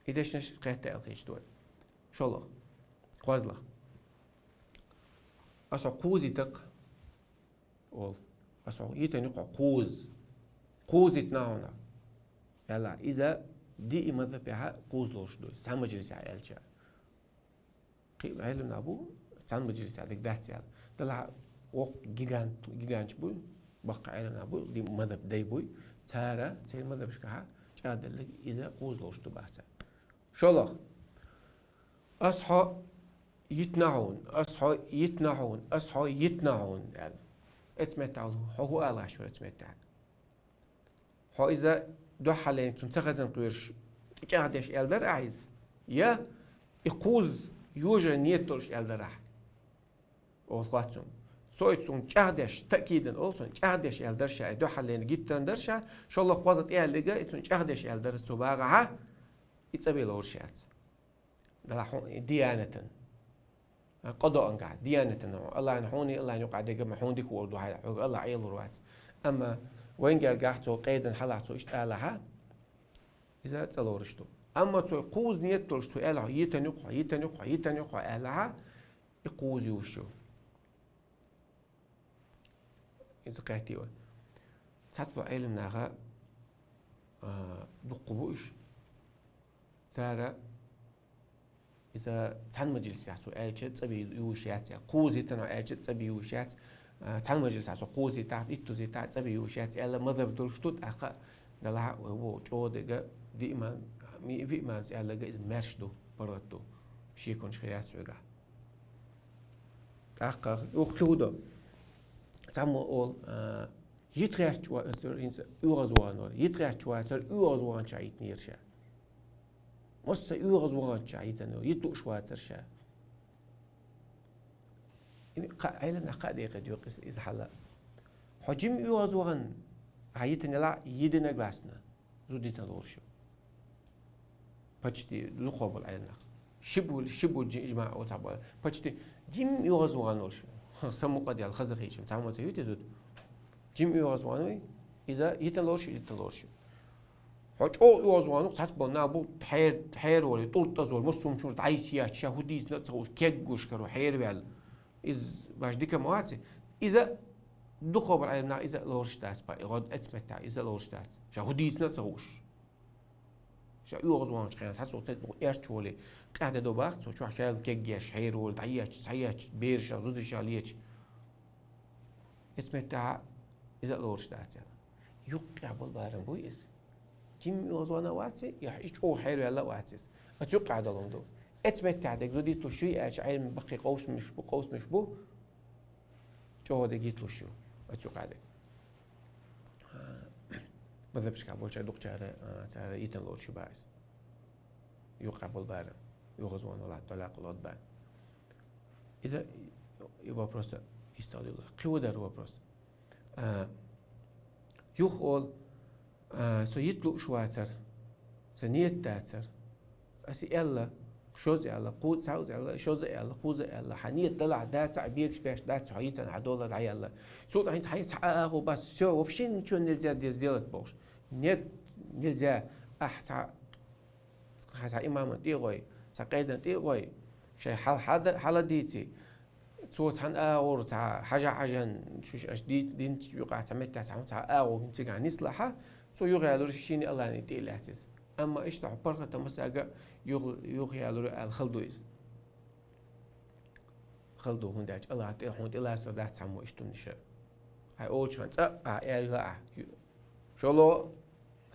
И дешнаш кхетта аьлла хеташ ду вай. ШолгӀа. КхозлагӀа. Ас хьо кхуза йитакх, олу. Ас хьо йитан ю кхо кхуза. Кхуза йитна хьуна, аьлла. Иза диъ мазхӀабехь кхуза лоруш ду, цхьана мажлисехь аьлча. Кхин а Ӏеламнах бу, цхьана мажлисехь дерг дац аьлла. Делахь воккха гигант, гиганташ буй, баккха Ӏеламнах буй, ди-, мазхӀаб дай буй. Цара, церан мазхӀабашкахь чӀагӀделларг иза кхуза лоруш ду боху цара. ШолгӀа. Ас хьо йитна хьуна, ас хьо йитна хьуна, ас хьо йитна хьуна, аьлла. Эцметтал хьо хӀу алаш вара эцметтал. Хьо иза дуьххьаллен цунна ца хазан кхоьруш, чӀагӀдеш аьлла дара ахьа иза. Я и кхуза йожа нет долуш аьлла дара ахьа. Олу хатта цунна. Со и цунна чӀагӀдеш, таъкидан олу цунна, чӀагӀдеш аьлла дара ша, и дуьххьаллен гиттан дара ша, шолгӀа кхоза тӀе аьллига, и цунна чӀагӀдеш аьлла дара цу багахьа, и цӀа бе лоруш яц. Дала хьуна диянатан. Къа доанга, диянатан. Аллахьна хьуна, Аллахьна юкъа дегга ма хьуна дика вор ду хьай, хьоьга Аллахь Ӏелур вац. Амма вайнгал гахь цо къедан хьалахь цо иштта алахьа, иза цӀа лоруш ду. Амма цо кхуза нет долуш цо аьлла хьо, йитан юкъа, йитан юкъа, йитан юкъа аьллахьа, и кхуза юш ю. Иза кхетий вай. Цхьацбо Ӏелам наха, а, дуккха бу уьш. Цара иза цхьана мажлисехь цо аьлча цӀа бе юш яц, я кхуза йитано аьлча цӀа бе юш яц, а, цхьана мажлисехь цо кхуза йитахь, иттуза йитахь, цӀа бе юш яц, аьлла мазхӀаб долуш ду, тӀаккха далахьа вай ву чӀогӀа дега виъ ман-, ми-, виъ манас аьллага иза маьрша ду, паргӀат ду, шеконаш хир яц вегахь. ТӀаккха юха кхин хӀу до? Цхьаммо олу, а, йита гӀерташ вацар хӀинца оьгӀаз вахана вара. Йита гӀерташ вацар, оьгӀаз ваханчохь йитинера ша. Масса оьгӀаз ваханчохь йитина, йита лууш вацар ша. И кхаа Ӏелам нах кхаа декъе доькъу иза, иза хьала. Хьо жима оьгӀаз вахана, хьан йитина елахь, единогласно зуда йитина лоруш ю. Почти дукхахболу Ӏелам нах. Шиб ву, шиб ву жи-, жимаӀа оцхьаболу. Почти жима оьгӀаз вахана волуш. Сан мукъа дел хаза хийчам, цхьаммо ца ю те зуда. Жима оьгӀаз вахана вуй, иза йитина лоруш ю, йитина лоруш ю. Хьо чӀогӀа оьгӀаз вахана ву, цхьацболу нах бу хьер-, хьерволу, тӀуртӀазолу, массо а хӀуманаш дӀасаеча, ша хӀу дийцина а ца хууш, кеггуш каро, хьерваьлла. Иза баш дика ма вац. Иза дукхахболу Ӏелам нах иза а лоруш дац, па, и гӀод эцметтахь иза а лоруш дац. Ша хӀу дийцина а ца хууш. Ша оьгӀаз ваханчу хенахь, цхьа цо ца эрча волий, къаьхьа де до бах, цо чохь шаьлма кеггеш, хьерволу, дӀаеча, схьаеча, бераша, зудаша леча. Эцметтахь иза а лоруш дац аьлла. Юккъехь болу барам буй иза. Жима оьгӀаз вахана а вац, я и чӀогӀа хьерваьлла а вац иза. Оцу юккъехь долу хӀума ду. Эцметтахь дега зуда йитлуш ю, аьлча Ӏелам баккхий къовсамаш бу, къовсамаш бу. ЧӀогӀа дега йитлуш ю. Оцу юккъехь дега. А, мазхӀабашкахь болчара дукхачара, а, цара йитина лоруш ю бах иза. Юккъехь болу барам. ОьгӀаз вахана валахь, тӀалакъ лод бан. Иза и вопрос исталла. Кхин хӀу дара вопрос? А, юха олу, а, со йита лууш вацара, сан ниет дацара. Аса и аьлла, шозза аьлла, кху-, цхьаъза аьлла, шозза аьлла, кхузза аьлла. Хьан ниет далахь дац, хьан бегаш беш дац, хьо йитана, хьан дола дӀаяьлла. Цул тӀаьхьа хьан цхьа а агӀо бац, всё, вообще ничего нельзя здесь делать бохуш. Нет, нельзя. Ахь цхьа Хьан цхьа имаман тӀе а гӀой, цхьа къедан тӀе а гӀой, шайн хьал-, хьада-, хьала дийци. Цо цхьана агӀор цхьа хьажа-хьажан, шуьш аша ди-, динчу юкъахь цхьа меттехь цхьа, цхьа агӀо хӀинца цигахь нислахьа, цо юхаялур шийна Аллахьан тӀе а лаьцна иза. Амма иштта хьо паргӀата масага юха-, юхаялур аьлла хала ду иза. Хала ду, хӀунда аьлча Аллахь тӀе, хьуна тӀе лацар дац цхьаммо иштта хӀуманаш. Хьайн олучу хан цӀа а, аьлла а. Шоло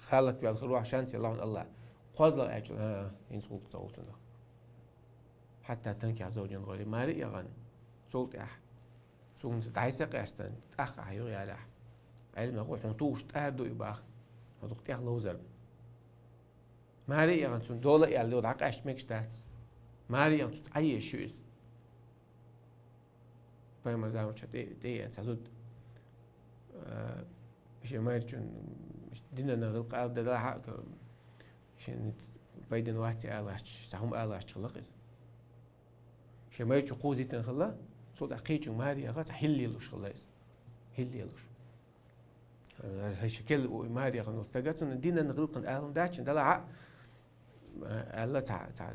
халат вел хир вахь шанс елахь Аллахь. КхозлагӀа аьлча, а, хӀинца гӀуллакх ца гӀулцунах. Хьатта танкехь зовжан гӀойли маре а ягӀан, цул тӀаьхьа. Цунца дӀайса къаьстан, тӀаккха ахьа юха ялахь. Ӏелам нах хьуна тухуш тӀара ду и бах, хьо дукха тӀех ловзарна. Маре а ягӀан цунна дола а яьлла, дӀакъаьсташ мегаш дац. Маре а ягӀан цунца Ӏайеш ю иза. Пайхамар заманчохь тӀе-, тӀееана цхьа зуда. А, шен майрачун динана гӀилкъа ала далахьа а, шен пайдина вац алашча, цхьа хӀума алашча хилла иза. Шен майрачу кхузийтина хилла, цул тӀаьхьа кхечуьнга маре яха цхьа хӀилла лелуш хилла иза. ХӀилла лелуш. ХӀай шекел у маре яхана стага цунна динан гӀилкхан алам дачин далахьа, аьлла цхьа, цхьа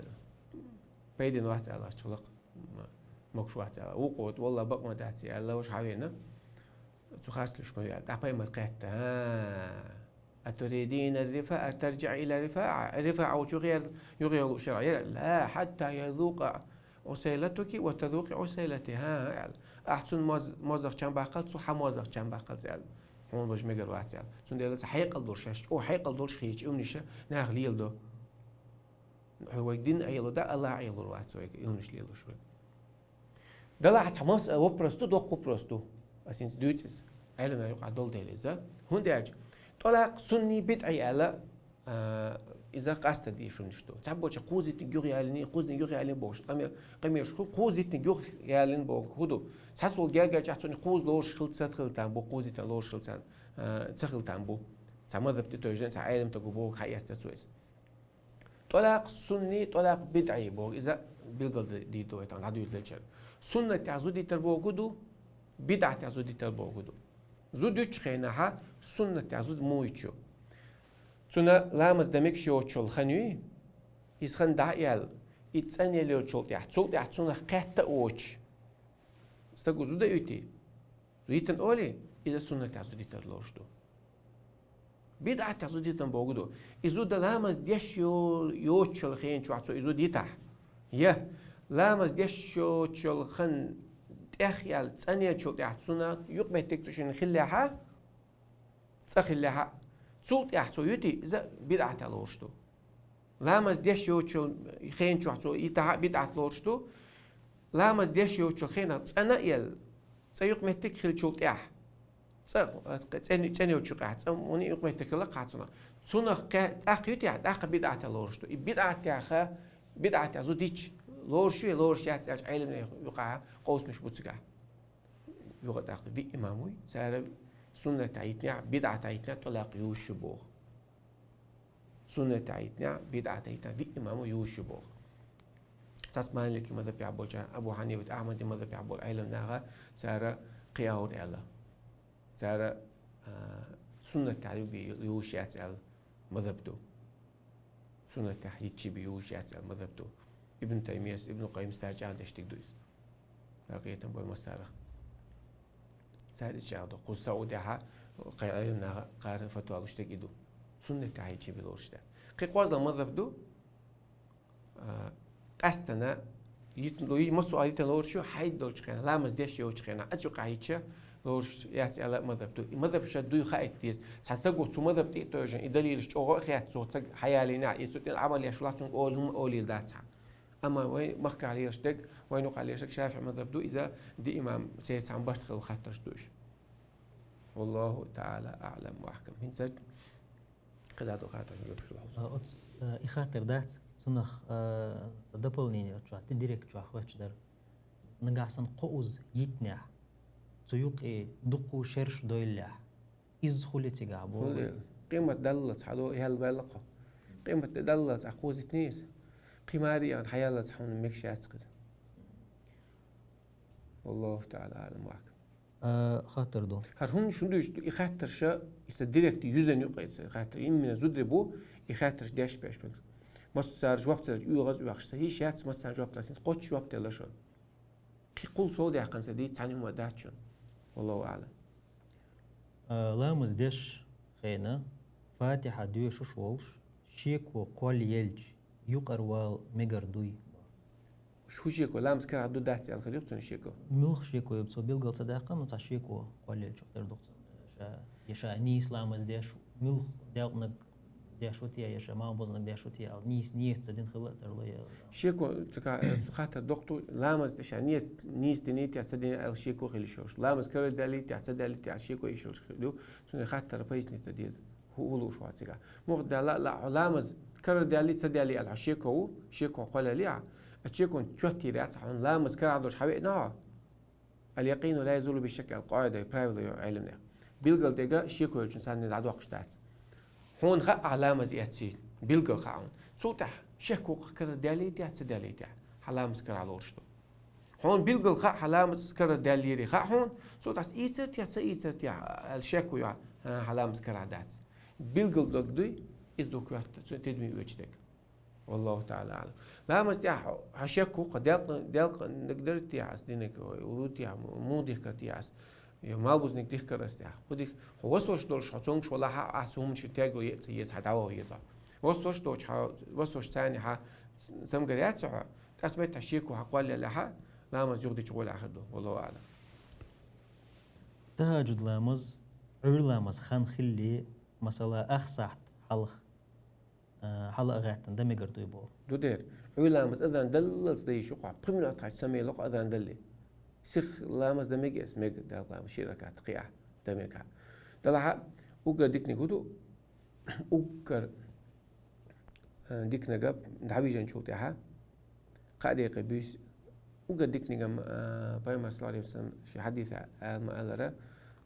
пайдина вац алашча хилла, могуш вац аьлла. Вукхо, валла, бакъ ма дац, аьлла, ваша хьавена. Цу харцлуьйш ма веа. ТӀаккха пайхамар кхетта: «ХӀа, атуридина ар-рифаа, тарджиӀа ила ар-рифаа?» РифаӀа волчу юхаер-, юхаер лууш яра. «Ла, хьатта язука Ӏусайлатуки ва тазуки Ӏусайлати». «ХӀа, хӀа», аьлла. «Ахь цунна моз-, мозах чам баккхалц, цо хьан мозах чам баккхалц», аьлла. «Хьуна бажа мегар вац», аьлла. Цундела аса хьекъал долуш, шаьш чӀогӀа хьекъал долуш хийча, уьннаша нах леладо. Хьо вайга дин Ӏело да, Аллах Ӏелур вац вайга, уьннаш лелуш вайга. Далахь цхьа мас-, вопрос ду, доккха вопрос ду. Ас хӀинца дуьйцу иза. Ӏеламнаха юкъахь долу дела иза. ХӀунда аьлча, тӀалакъ сунни, бидӀи аьлла, а, иза къаста дийшунаш ду. Цхьаболчу кхузийтинарг юхаялийна, кхузийтинарг юхаялийна бохуш, къаме-, къамелаш хӀу-, кхузийтинарг юхаялийна боху хӀун ду? Цхьацца волу герга чохь цунна кхуза лоруш хила ца хила там бу, кхузийтина лоруш хила царна, а, ца хила там бу. Цхьа мазхаб тӀетевжина, цхьа Ӏеламстага боху, хьаэцна цо иза. ТӀалакъ сунни, тӀалакъ бидӀи боху, иза билгал ди-, дийр ду вай тахана дӀадуьйладелчара. Суннатехь зуда дитар бохург ду, бидӀатехь зуда дитар бохург ду. Зуда юьтучу хенахьа суннатехь зуда муха юьтуш ю? Цунна ламаз дан мегаш йоцуш йолу хан юй, иза хан дӀа а яьлла, и цӀанъелла йолчул тӀаьхьа, цул тӀаьхьа цунах кхетта а воцуш, стага зуда а юьтий? Зуда йитина олий, иза суннатехь зуда йитар лоруш ду. БидӀатехь зуда йитина бохург ду. И зуда ламаз деш йо-, йоцуш йолу хен чохь цо и зуда йитахь. Я, ламаз деш йоцуш йолу хан тӀехъяьлла цӀанъеллачул тӀаьхьа цунна юкъаметтиг цу шинна хиллехьа, цӀа хиллехьа, цул тӀаьхьа цо юьтий, иза бидӀатехь лоруш ду. Ламаз деш йоцуш йолу хен чохь цо йитахь а бидӀат лоруш ду. Ламаз деш йоцуш йолу хенахь цӀана а елла, цӀа юкъаметтиг хиллачул тӀаьхьа. ЦӀа, цӀен-, цӀена йоцуш юкъехь, цӀа вуни юкъаметтиг хилла кхачунах. Цунах кхе-, тӀаккха юьтехь, тӀаккха бидӀатехь лоруш ду. И бидӀатехь, бидӀатехь зуда йитча, лоруш ю я лоруш яц аьлча Ӏеламнехан юкъахь къовсамаш бу цигахь. Юха тӀаккха виъ имам вуй, цара суннатехь йитинехь, бидӀатехь йитинехь тӀалакъ юзуш ю боху. Суннатехь йитинехь, бидӀатехь йитинехь виъ имам вуй юзуш ю боху. Цхьацца Малики мазхабехь болчара, Абу Хьанифат, Ахьмади мазхабехь болу Ӏеламнаха цара кхин агӀор аьлла. Цара, а, суннатехь ю-, юзуш яц аьлла мазхаб ду. Суннатехь йитчи бен юзуш яц аьлла мазхаб ду. Ибн Таймияс, Ибн Къаййимас цара чӀагӀдеш дерг ду иза. Цара кхетам бой массарах. Цара иза чӀагӀдо. Кхуза Саудехьа кхайн Ӏеламнаха кхара фатва луш дерг и ду. Суннатехь йитчи бен лоруш дац. Кхин кхозлагӀа мазхаб ду, а, къаьстина йит-, лу-, массо а йитина лоруш ю, хьайд долчу хенахь, ламаз деш йоцучу хенахь, ацу юкъахь йитча лоруш яц аьлла мазхаб ду. И мазхаб ша дуй хаийта деза. Цхьа стага цу мазхаб тӀе а тевжина, и далилаш чӀогӀа а хетта, цо ца хьаялийнехь, и цу тӀе Ӏамал еш валахь, цунга олу хӀума олийла дац хьан. Амма вай махкахь лелаш дерг, вайн юкъахь лелаш дерг Шафиъ мазхаб ду, иза диъ имам церца цхьаьна барт хилла хаттарш ду уьш. Валлаху та'ала а'лам ва ахкам. ХӀинца кхидӀа ду хаттар хӀун жоп лохьа. А, оц, а, и хаттар дац, цунах, а, дополнение чохь, тӀе директ чохь хоьттуш дара. Нагахь санна кхоуз йитинехь, цу юкъе дуккха шераш дойллехь, иза хуьлий цигахь боху? Хуьлий. Къемат даллалц хьало яьлла ваьлла кхо. Къемат де даллалц ахь кхузитний иза? Кхин маре яхна хьаяллалц хьуна мегаш яц кхиза. Валлаху та'ала а'лам ва ахкам. А, хаттар ду. ХӀара хӀун шун дуьйцу и хаттарша, и сан директ юьзан юкъа и сан хаттар. Именно зудари бу, и хаттарш деш беш бегас. Массара жоп ца оьгӀаз оьхуш ца. ХӀиш яц массара жоп ца. Кхоччуш жоп делла шун. Кхин кхул сов даьккхина ца дийца цхьана хӀума дац шун. Валлаху а'лам. А, ламаз деш хена, Фатихьа доьшуш волуш, шеко кхоллаелча, юкъара вала мегар дуй? ХӀун шеко, ламаз карахь ду дац аьлла хир ю цуьнан шеко? Муьлха шеко ю, цо билгал ца даьккхина, ну, цхьа шеко кхоллаелча тера ду цунна. Ша, я ша нийса ламаз деш, муьлха делкъанаг деш ву те, я ша малбузнаг деш ву те, аьлла нийса нийят ца дина хилла а тарло, я. Шеко, цу ка-, цу хаттар доккху, ламаз тӀе ша нийят нийса диний те, ца диний аьлла шеко хила йиш йолуш. Ламаз карара даьллий те, ца даьллий те аьлла шеко йиш йолуш хир ю. Цуьнан хаттар пояснить деза. ХӀу-, хӀун лууш вац цигахь? Муха даьлла а, хьо ламаз карара даьллий, ца даьллий аьлла, хьо шеко ву, шеко кхоллаелий ахь? А шекон чот йийр яц хьуна, ламаз карахь долуш хьан веана хьо? Ал-якъину ла язулу бишшакк аьлла къаӀида, правило ю Ӏеламнех. Билгал дерг шеко йолчун санна дӀадоккхуш дац. Хьуна хаьа ахь ламаз эцний, билгал хаьа хьуна. Цул тӀаьхьа шек ву-кх карара даьллий те, ца даьллий те хьан ламаз карахь лоруш ду. Хьуна билгал хаьа хьан ламаз карара даьллий хаьа хьуна, цул тӀаьхьа ийцар те, ца ийцар те аьлла шек ву хьан, хьан ламаз карахь дац. Билгал дерг дуй, иза ду коьрта, цуьнан тидаме оьцу дерг. Валлаху та'ала а'лам. Ламаз тӀехь хьо шек ву-кх, делкъа-, делкъанаг дара те ас динарг, ву те, муха дихкар те ас, я малбузниг дихкар ас тӀехь. Хьо дих-, хьо васваш долуш, хьо цомгуш валахь а, ахь цу хӀуманаш тӀе терго е а ца еза, хьан дӀаваха еза. Васваш доцуш хьо, васваш царна хьан цамгар яц хьо, тӀаккха меттахь шеко хьан кхоллаеллехь а, ламаз юхадича гӀолехь хир ду. Валлаху а'лам. Тахаджуд ламаз, Ӏуьйра ламаз хан хилале, масала, ах сахьт хьалха, а, хьала а гӀаьттина, дан мегар дуй боху? Ду дера. Ӏуьйра ламаз азан даллалц дан йиш ю-кх, пхи минот хьаьжча ца мело-кх азан далле. Сиха ламаз дан мега эс? Мега, Даьла къахетамца, ши ракаӀат кхиахь дан мега. Делахь а уггар диканиг хӀун ду? Уггар, э, диканиг дӀавижначул тӀаьхьа кхаа декъе буьйса. Уггар диканиг-м, э, Пайхамара, саллаллаху Ӏалайхи ва саллам, шен хьадисехь ала ма аллара,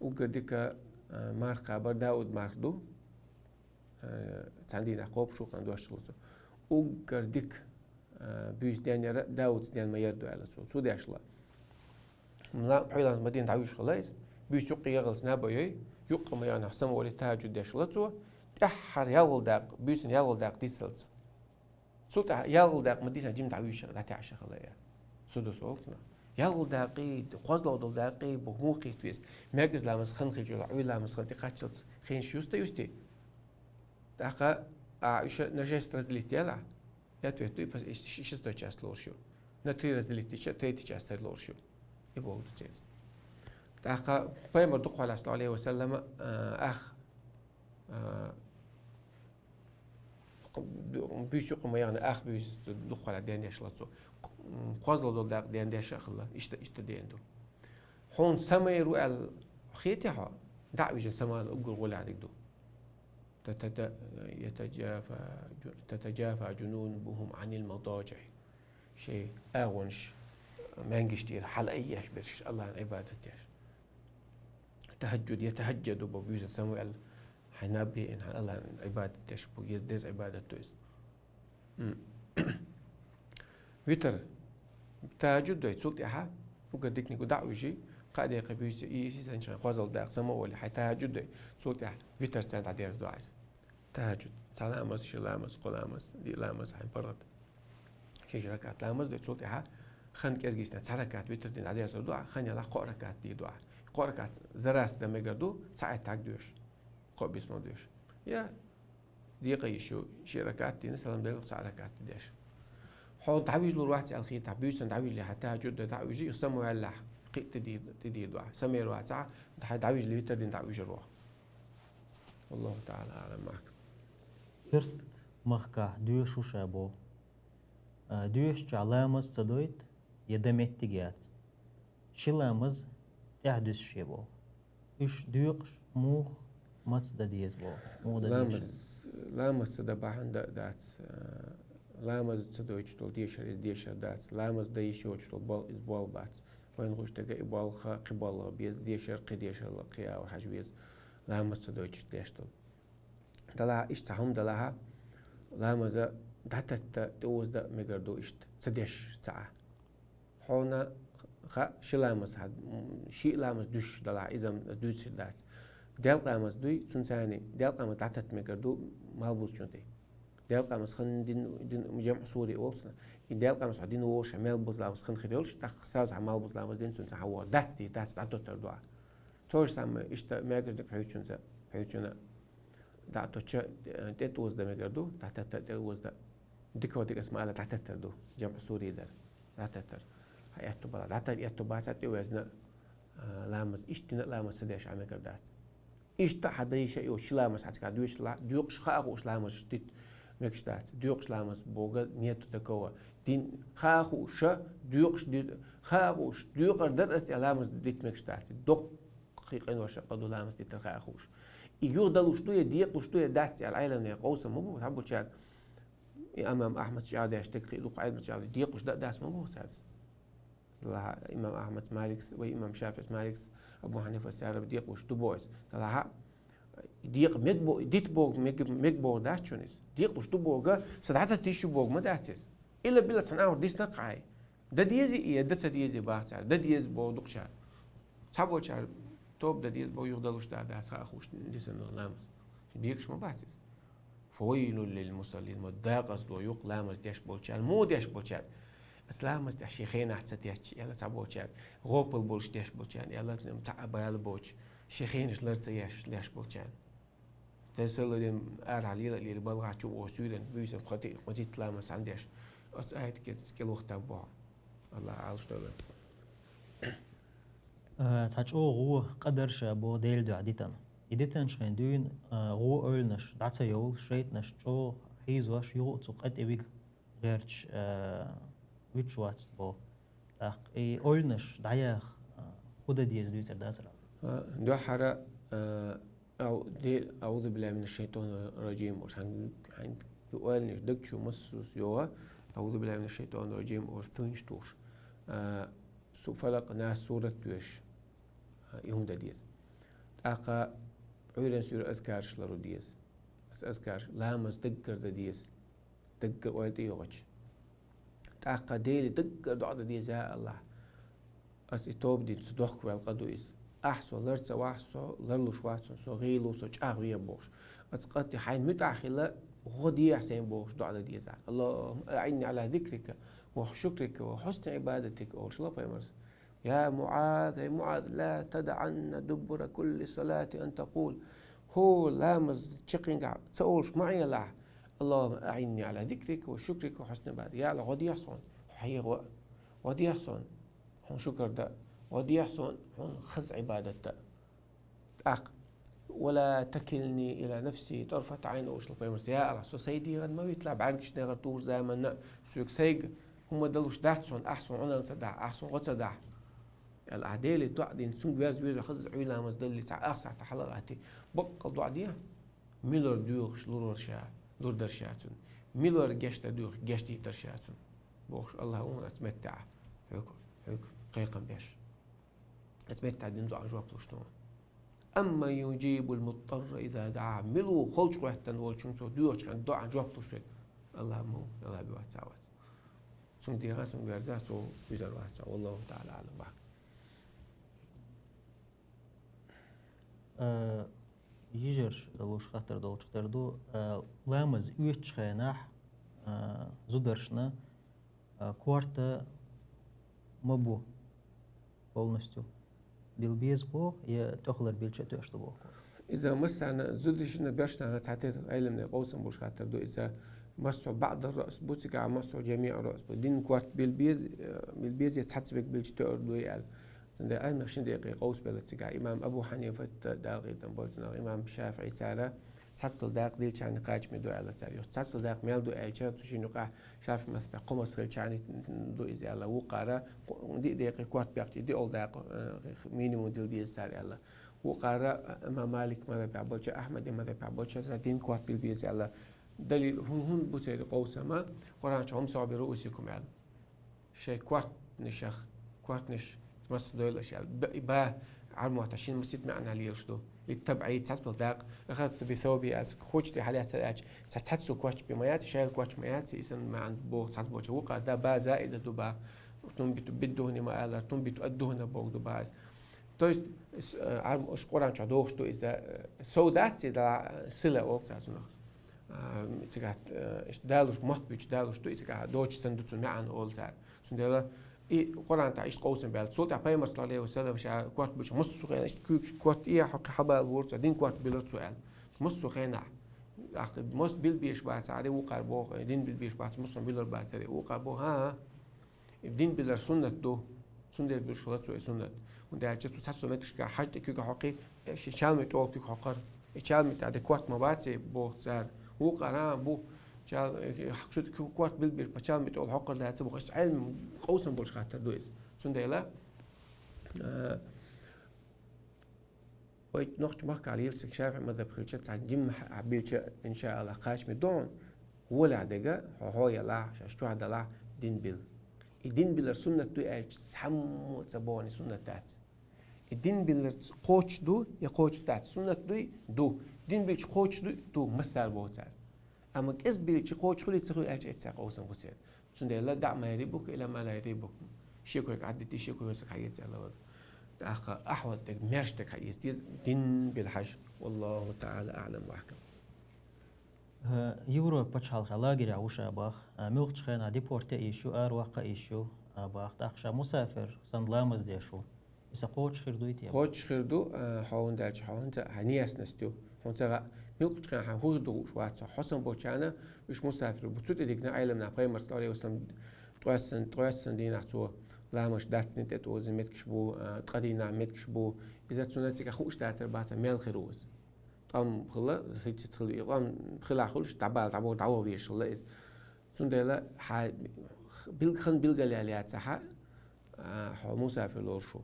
уггар дика, э, марха кхабар Дауд марха ду. Э, цхьана дийнахь кхобуш ву-кх, дош хилла цо. Уггар дика, э, буьйса даьннар Дауд даьнна ма яр ду, аьлла цо. Цо деш хилла. Ла-, пхьуьйламаз ма дина дӀавуьжуш хилла иза. Буьйса юккъе яхалц наб а йой, юккъе ма яханехь самаволе тахӀажжуд деш хилла цо. ТӀаьххьара ялхалгӀа дакъа, буьйсан ялхалгӀа дакъа дисалц. Цул тӀаьхьа ялхалгӀа дакъа ма дисина жима дӀавуьжуш, дӀатаьӀаш хилла, э. Цу дус олу цунах. ЯлхалгӀа дакъий, кхозлагӀа долу дакъий бу муха хийтта веза? Мегаш ламаз хан хилча, Ӏуьйра ламаз хан тӀе кхаччалц хенаш юста юстий? ТӀаккха, а, уьш на шесть разделить делахь, и ответ ду, и пос-, и ш-, шестой часть лоруш ю. На три разделить дича, третий часть хир лоруш ю. И боху ду церас. ТӀаккха Пайхамар дукха хьалаьцна, Ӏалайхи ва саллама, а, ах, а, Буьйса юккъе ма яхана, ах буьйса дукха хьалха ден деш хилла цо. КхозлагӀа долу дакъа ден деш а хилла, иштта, иштта ден ду. Хьуна самавар ву аьлла хетий хьо? ДӀа а вижина самавала уггар гӀолехь дерг ду. Та-, та-, та-, ятаджафа джу-, татаджафа джунубухум Ӏанил мадажиӀ. Шайн агӀонаш маьнгаш тӀера хьалаайъеш берш, АллахӀан Ӏибадат деш. ТахӀажжуд, я тахӀажжаду боху, буьйсанна самаваьлла, хьайн наб а йина, хьайн АллахӀан Ӏибадат деш бу, еза деза Ӏибадат ду иза. М. Витр. ТахӀажжуд дой, цул тӀаьхьа уггар диканиг дӀа а вижий, кхаа декъе буьйса, и, и сийсанча хьайн кхозлагӀа дакъа самаволий, хьайн тахӀажжуд дой, цул тӀаьхьа витрца дӀадерза ду иза. ТахӀажжуд. Цхьа ламаз, ши ламаз, кхо ламаз, диъ ламаз, хьайн паргӀат. Ши-ши ракаӀат ламаз дой, цул тӀаьхьа хан кӀезиг йисна цхьа ракаӀат витрдина дӀадерзор ду, хан ялахь кхо ракаӀат дийр ду. Кхо ракаӀат за раз дан мегар ду, цхьа аят хьаг доьшуш. Кхо бисмал доьшуш. Я декъа йиш ю, ши ракаӀат дийна, салам делахь, цхьа ракаӀат деш. Хьо дӀавижалур вац аьлла хетахь, буьйсанна дӀавижале, хьан тахӀажжуд дой дӀа а вижий, самаваьллехь кхин а тӀедийр, тӀедийр ду. Самавар вац ахь, хьайн дӀавижале витрдина дӀавижар ву. Валлаху таӀала аӀлам. Махка. Керста махкахь доьшуш ша боху. А, доьшучохь ламаз ца дойту, я дан меттиг яц. Ши ламаз тӀаьхьа дуьсуш я боху. Уьш доькъуш муха, маца дан деза боху? Муха дан деза? Ламаз, ламаз ца дан бахьана дан а дац. А, ламаз ца дойтуш долу дешар, иза дешар дац. Ламаз дан йиш йоцуш долу бол-, иза болх бац. Вайна хууш дерг и болх кхин болх беза, дешар кхин дешарал, кхин агӀор хьажа веза. Ламаз ца дойтуш деш долу. Делахь, иштта цхьа хӀума делахь, ламаза дӀататта, тӀеоза дан а мегар ду иштта, ца деш ца Ӏа. Хьуна хаьа, ши ламаз хьа, м, ши ламаз дуьсуш делахь, иза-м дуьйцуш дац. Делкъа ламаз дуй, цунна царний делкъа ламаз дӀататта мегар ду малхбузачунна тӀе. Делкъа ламаз хан дин, дин, жамӀ сури олу цунах. И делкъа ламаз хьо дина вогӀуш, хьан малхбуза ламаз хан хир йолуш, тӀаккха сразу хьан малхбуза ламаз дина, цунна царна хьан вогӀу. Дац те, дац, дӀатоттар ду ахь. То же самое, иштта маьркӀажниг хьуьйцунца, хьуьйцуна дӀа а тотча, э, тӀе тӀоза дан мегар ду, дӀататта тӀе оза дан. Дика ван дика ас ма-аллара, дӀататтар ду, жамӀ сури дар, дӀататтар. Хьан аьтту бала, дӀататта аьтту бацахь, тӀе везна, а, ламаз, иштта дина а ламаз ца деш Ӏа мегар дац. Иштта хьан дайша а йоцу ши ламаз хьан цкъа доьшуш ла-, доькъуш хаа хууш ламаз дитта мегаш дац. Доькъуш ламаз бога нету такого. Дин хаа хууш, доькъуш ди-, хаа хууш, доькъар дар ас тӀе ламаз дитта мегаш дац. Доккха кхин къинош а къа ду ламаз диттар хаа хууш. И юхадалуш ду я, декъалуш ду я, дац аьлла, Ӏеламнехан къовсам ма бу, хьан бу чара. И имам Ахьмад чӀагӀдеш дерг кхин дукха Ӏеламнаха чӀагӀде, декъалуш дан а дац ма бу цаьрца. Ла-, имам Ахьмад, Маликс, вай имам ШафиӀис, Маликс, Абу Хьанифас цара декъалуш ду боху иза. Делахь а, декъа мег бо-, дита боху, мег-, мег боху дац чунна иза. Декъалуш ду боху, са дӀататта йиш ю боху ма дац иза. Илла-билла цхьана агӀор дисна кхаьй. Дан дезий и, я дан ца дезий бах цара. Дан деза боху дукхачара. Цхьаболчара тоба дан деза боху, юхадалуш дан а дац, хаа хууш дисина ламаз. Декъаш ма бац иза. Фавайлун лил мусаллин, ма дакъазло ю-кх ламаз деш болчарна, муха деш болчарна. Ас ламаз тӀехь шен хенахь ца тетташ, аьлла цхьаболчара, гӀопал болуш деш болчарна, аьлла цхьа а бала боцуш, шен хенаш лар ца еш, леш болчарна. Дан салла ден арахьа лела а лела балгӀахь чу оха суьйран буьйсанна кхо ти-, кхо титта ламаз хьан деш. Оцу аят кец кӀел вахтам бохьу. Аллах Ӏалаш долу. А, цхьа чӀогӀа гӀо къа дара ша боху Делан дуьхьа дитина. И дитанчу хенахь дуьйна, а, гӀо ойланаш дӀа ца йовлу, шайтӀанаш чӀогӀа хьийзош юха а цу къа тӀе вига гӀерташ, а, вуьтуш вац боху. ТӀаккха и ойланаш дӀаяха, а, хӀун де деза дуьйцур дацара? А, дуьххьара, а, ау-, де-, «أعوذ بالله من الشيطان الرجيم» олуш, хьан-, хьан-, и ойланаш даг чу массо а йогӀу, «أعوذ بالله من الشيطان الرجيم» олуш, цунаш тухуш. А, су-, «Фалакъ», «Нас» сурат доьшуш, а, и хӀума де деза. ТӀаккха Ӏуьйранна суьйра азкараш лару деза. Аса азкараш, ламаз даггара де деза. Даггара ойла тӀейогӀучу. ТӀаккха Деле даггара доӀа де деза: «Я АллахӀ, аса и тоба дина, со дохка ваьлла къа ду иза. Ахь со лар ца вахь, со ларлуш вац, со гӀийла ву, со чӀагӀве», – бохуш. Аса къа тӀе хьайна муьтӀахь хила, гӀо дехьа сайна бохуш доӀа де деза. «اللهم أعني على ذكرك وشكرك وحسن عبادتك», – олуш ла пайхамарс. «يا معاذ, хӀай МуӀаз, لا تدعن دبر كل صلاة أن تقول». ХӀора ламаз чаккхенгахь ца олуш ма Ӏелахь: «اللهم أعني على ذكرك وشكرك وحسن عبادتك». Я АллахӀ, гӀо дехьа суна хьо хьехо, гӀо дехьа суна хьуна шукар дан, гӀо дехьа суна хьуна хаза Ӏибадат дан. ТӀаккха: «ولا تكلني إلى نفسي طرفة عين», – олуш ла пайхамарс. Я АллахӀ, со сайн дегӀан ма виталахь бӀаьргаш дегӀар тухучу заманна, соьга сайга хӀума далуш дац суна, ахь суна Ӏуналла ца дахь, ахь суна гӀо ца дахь. Аьлла, ахь Деле доӀа дина, цунга верза веза, хаза Ӏуьйра ламаз даллалц, цхьа ах сахьт хьала а гӀаттий, баккъал доӀа де, муьлар доьхуш лур вара ша, лур дара ша цунна, муьлар гечдар доьхуш гечдийтар ша цунна, бохуш, АллахӀа ву хьуна оцу меттехь хьоьга, хьоьга кхайкхам беш. Оцу меттехь дина доӀан жоп луш ду хьуна. «أمن يجيب المضطر إذا دعاه». Мила ву халчу хӀоьттина волчунна цо доьхучу хенахь доӀан жоп луш верг? АллахӀ ма ву, АллахӀ бен вац, ца вац. Цунга дегӀан, цунга верза, цо вуьтур вац, валлахӀу таӀала аӀлам, баккха. А, йижарша луш хаттар долчух тера ду, а, ламаз оьцучу хенахь, а, зударшна, а, корта ма бу полностью. Билла беза боху, я тӀехулара билча а тоьшна ду боху? Иза массарна, зударшна, боьршна цхьатерра Ӏеламнехан къовсам болуш хаттар ду. Иза массо а баӀдар раъс бу, цигахь массо а жамиӀ раъс бу. Дин корта билла беза, э, билла беза, я цхьацца берг билча тоьар дуй аьлла. Цундела Ӏеламнех шина декъе къовсабелла цигахь. Имам Абу Хьанифат, Дала къинтӀера бойла цунах, имам ШафиӀи, цара цхьацдолу дакъа дилличарна кхачаме ду аьлла цара. Юха цхьацдолу дакъа мел ду аьлча, цу шина юкъахь ШафиӀи мазхабехь кхо мазхабехь цхьаьна ду иза аьлла. Вукхара кхо-, диъ декъе корта бехча, диъолу дакъа, э, минимум дилла деза цара аьлла. Вукхара, э, имам Малик мазхабехь болча, Ахьмадан мазхабехь болча, цара дин корта билла беза аьлла. Далил хӀун, хӀунда бу церан къовсама? Къуръан чу: «وامسحوا برءوسكم», – аьлла. Шайн кортанашах, кортанаш масса дойла аша аьлла. Б-, и ба Ӏарбойн мотт шина масситта маьӀна лелаш ду. «للتبعيد», цхьацболу дакъа. «أخذت بثوبه», аьлла, кхочу тӀе хьалаьцна аьлча, цхьа-, цхьацца корташ бен ма яц, шайна корташ ма яц, и санна маьӀна боху цхьацболчара. Вукхара да ба заида ду, ба «تنبت بالدهن» ма аллара, «تنبت الدهن» боху ду ба иза. То есть, с-, э, Ӏарб-, ас Къуръан чохь дохуш ду иза, э, сов дац и да, э, сила олу цара цунах. А, цигахь, э, иштта далуш, мотт буьйцуш далуш ду, и цигахь доцуш санна ду цуьнан маьӀна олу цара. Цундела и Къуръан тӀехь иштта къовсам баьлла. Цул тӀаьхьа пайхамарс, саллаллаху Ӏалайхи ва саллам, ша корта буьйцуш массо а хенахь, иштта куьйгаш корта тӀехь хьо-, хьабалавора цо, дин корта билира цо аьлла. Массо а хенахь. Ахь массо а билла безаш бацара, вукхара боху, дин билла безаш бац, массо а билар бацара, вукхара боху, хӀан-хӀа. И дин билар суннат ду. Цундела билуш хилла цо и суннат. ХӀунда аьлча цо цхьацца меттигашкахь хьажа тӀе куьг хьокхий, э, ши чалми тӀе олу куьг хьокхура. И чалми тӀе корта ма баций, боху цара. Вукхара а бу, чал-, э, шу тӀе куьг корта билла безаш, чалми тӀе олу хьокхур дац боху. Иштта Ӏилма къовсам болуш хаттар ду иза. Цундела, э, Вай нохча махкахь лелаш цига ШафиӀи мазхаб хилча, цхьа жимма хьа-, билча, иншааллахӀ, кхачаме ду хьуна. Волахь дега, хьо, хьо ялахь, шаьш чохь далахь, дин билла. И дин билар суннат дуй аьлча, цхьаммо а ца боху и суннат дац. И дин билар ц-, кхочуш ду, я кхочуш дац. Суннат дуй? Ду. Дин билча кхочуш дуй? Ду. Массара боху цара. Амма кӀезиг билча кхочуш хуьлий, ца хуьлий аьлча, эццахь къовсам бу церан. Цундела «دع ما يريبك إلى ما لا يريبك». Шеко хьоьга Ӏадда, шеко хьоьга хьаэца аьлла вара. ТӀаккха ахьвал дерг, маьрша дерг хьаэца деза, дин билла хьажа. Валлаху таӀала аӀлам ва ахькам. Э, Европа пачхьалкхехь лагерехь ву ша бах. Э, муьлххачу хенахь депорт ян йиш ю, араваккха а йиш ю, а, бах. ТӀаккха ша мусафир санна ламаз деш ву. Иза кхочуш хир дуй те? Кхочуш хир ду, а, хьо хӀунда аьлча, хьо хӀунца хьан неснас ю. Хьуна ца хаьа, муьлххачу хенахь хьан хӀун хир ду хууш вац хьо. Хьо санна болчарна, уьш мусафир бу. Цу тӀе дигна Ӏеламнах, пайхамар, саллаллаху Ӏалайхи ва саллам, ткъоьссина, ткъоьссина дийнахь цо ламазаш дацдина тӀетӀозина меттигаш бу, а, ткъа дийнахь меттигаш бу. Иза цунна цигахь хууш дацар бацахь, мел хир ву иза. ТӀом хилла, хӀинца хилла, и тӀом хилахь хуьлуш, дӀабала, дӀабо-, дӀаваха везаш хилла иза. Цундела хьан билг-, хан билгалъяьлла яцахьа, а, хьо мусафир лоруш ву.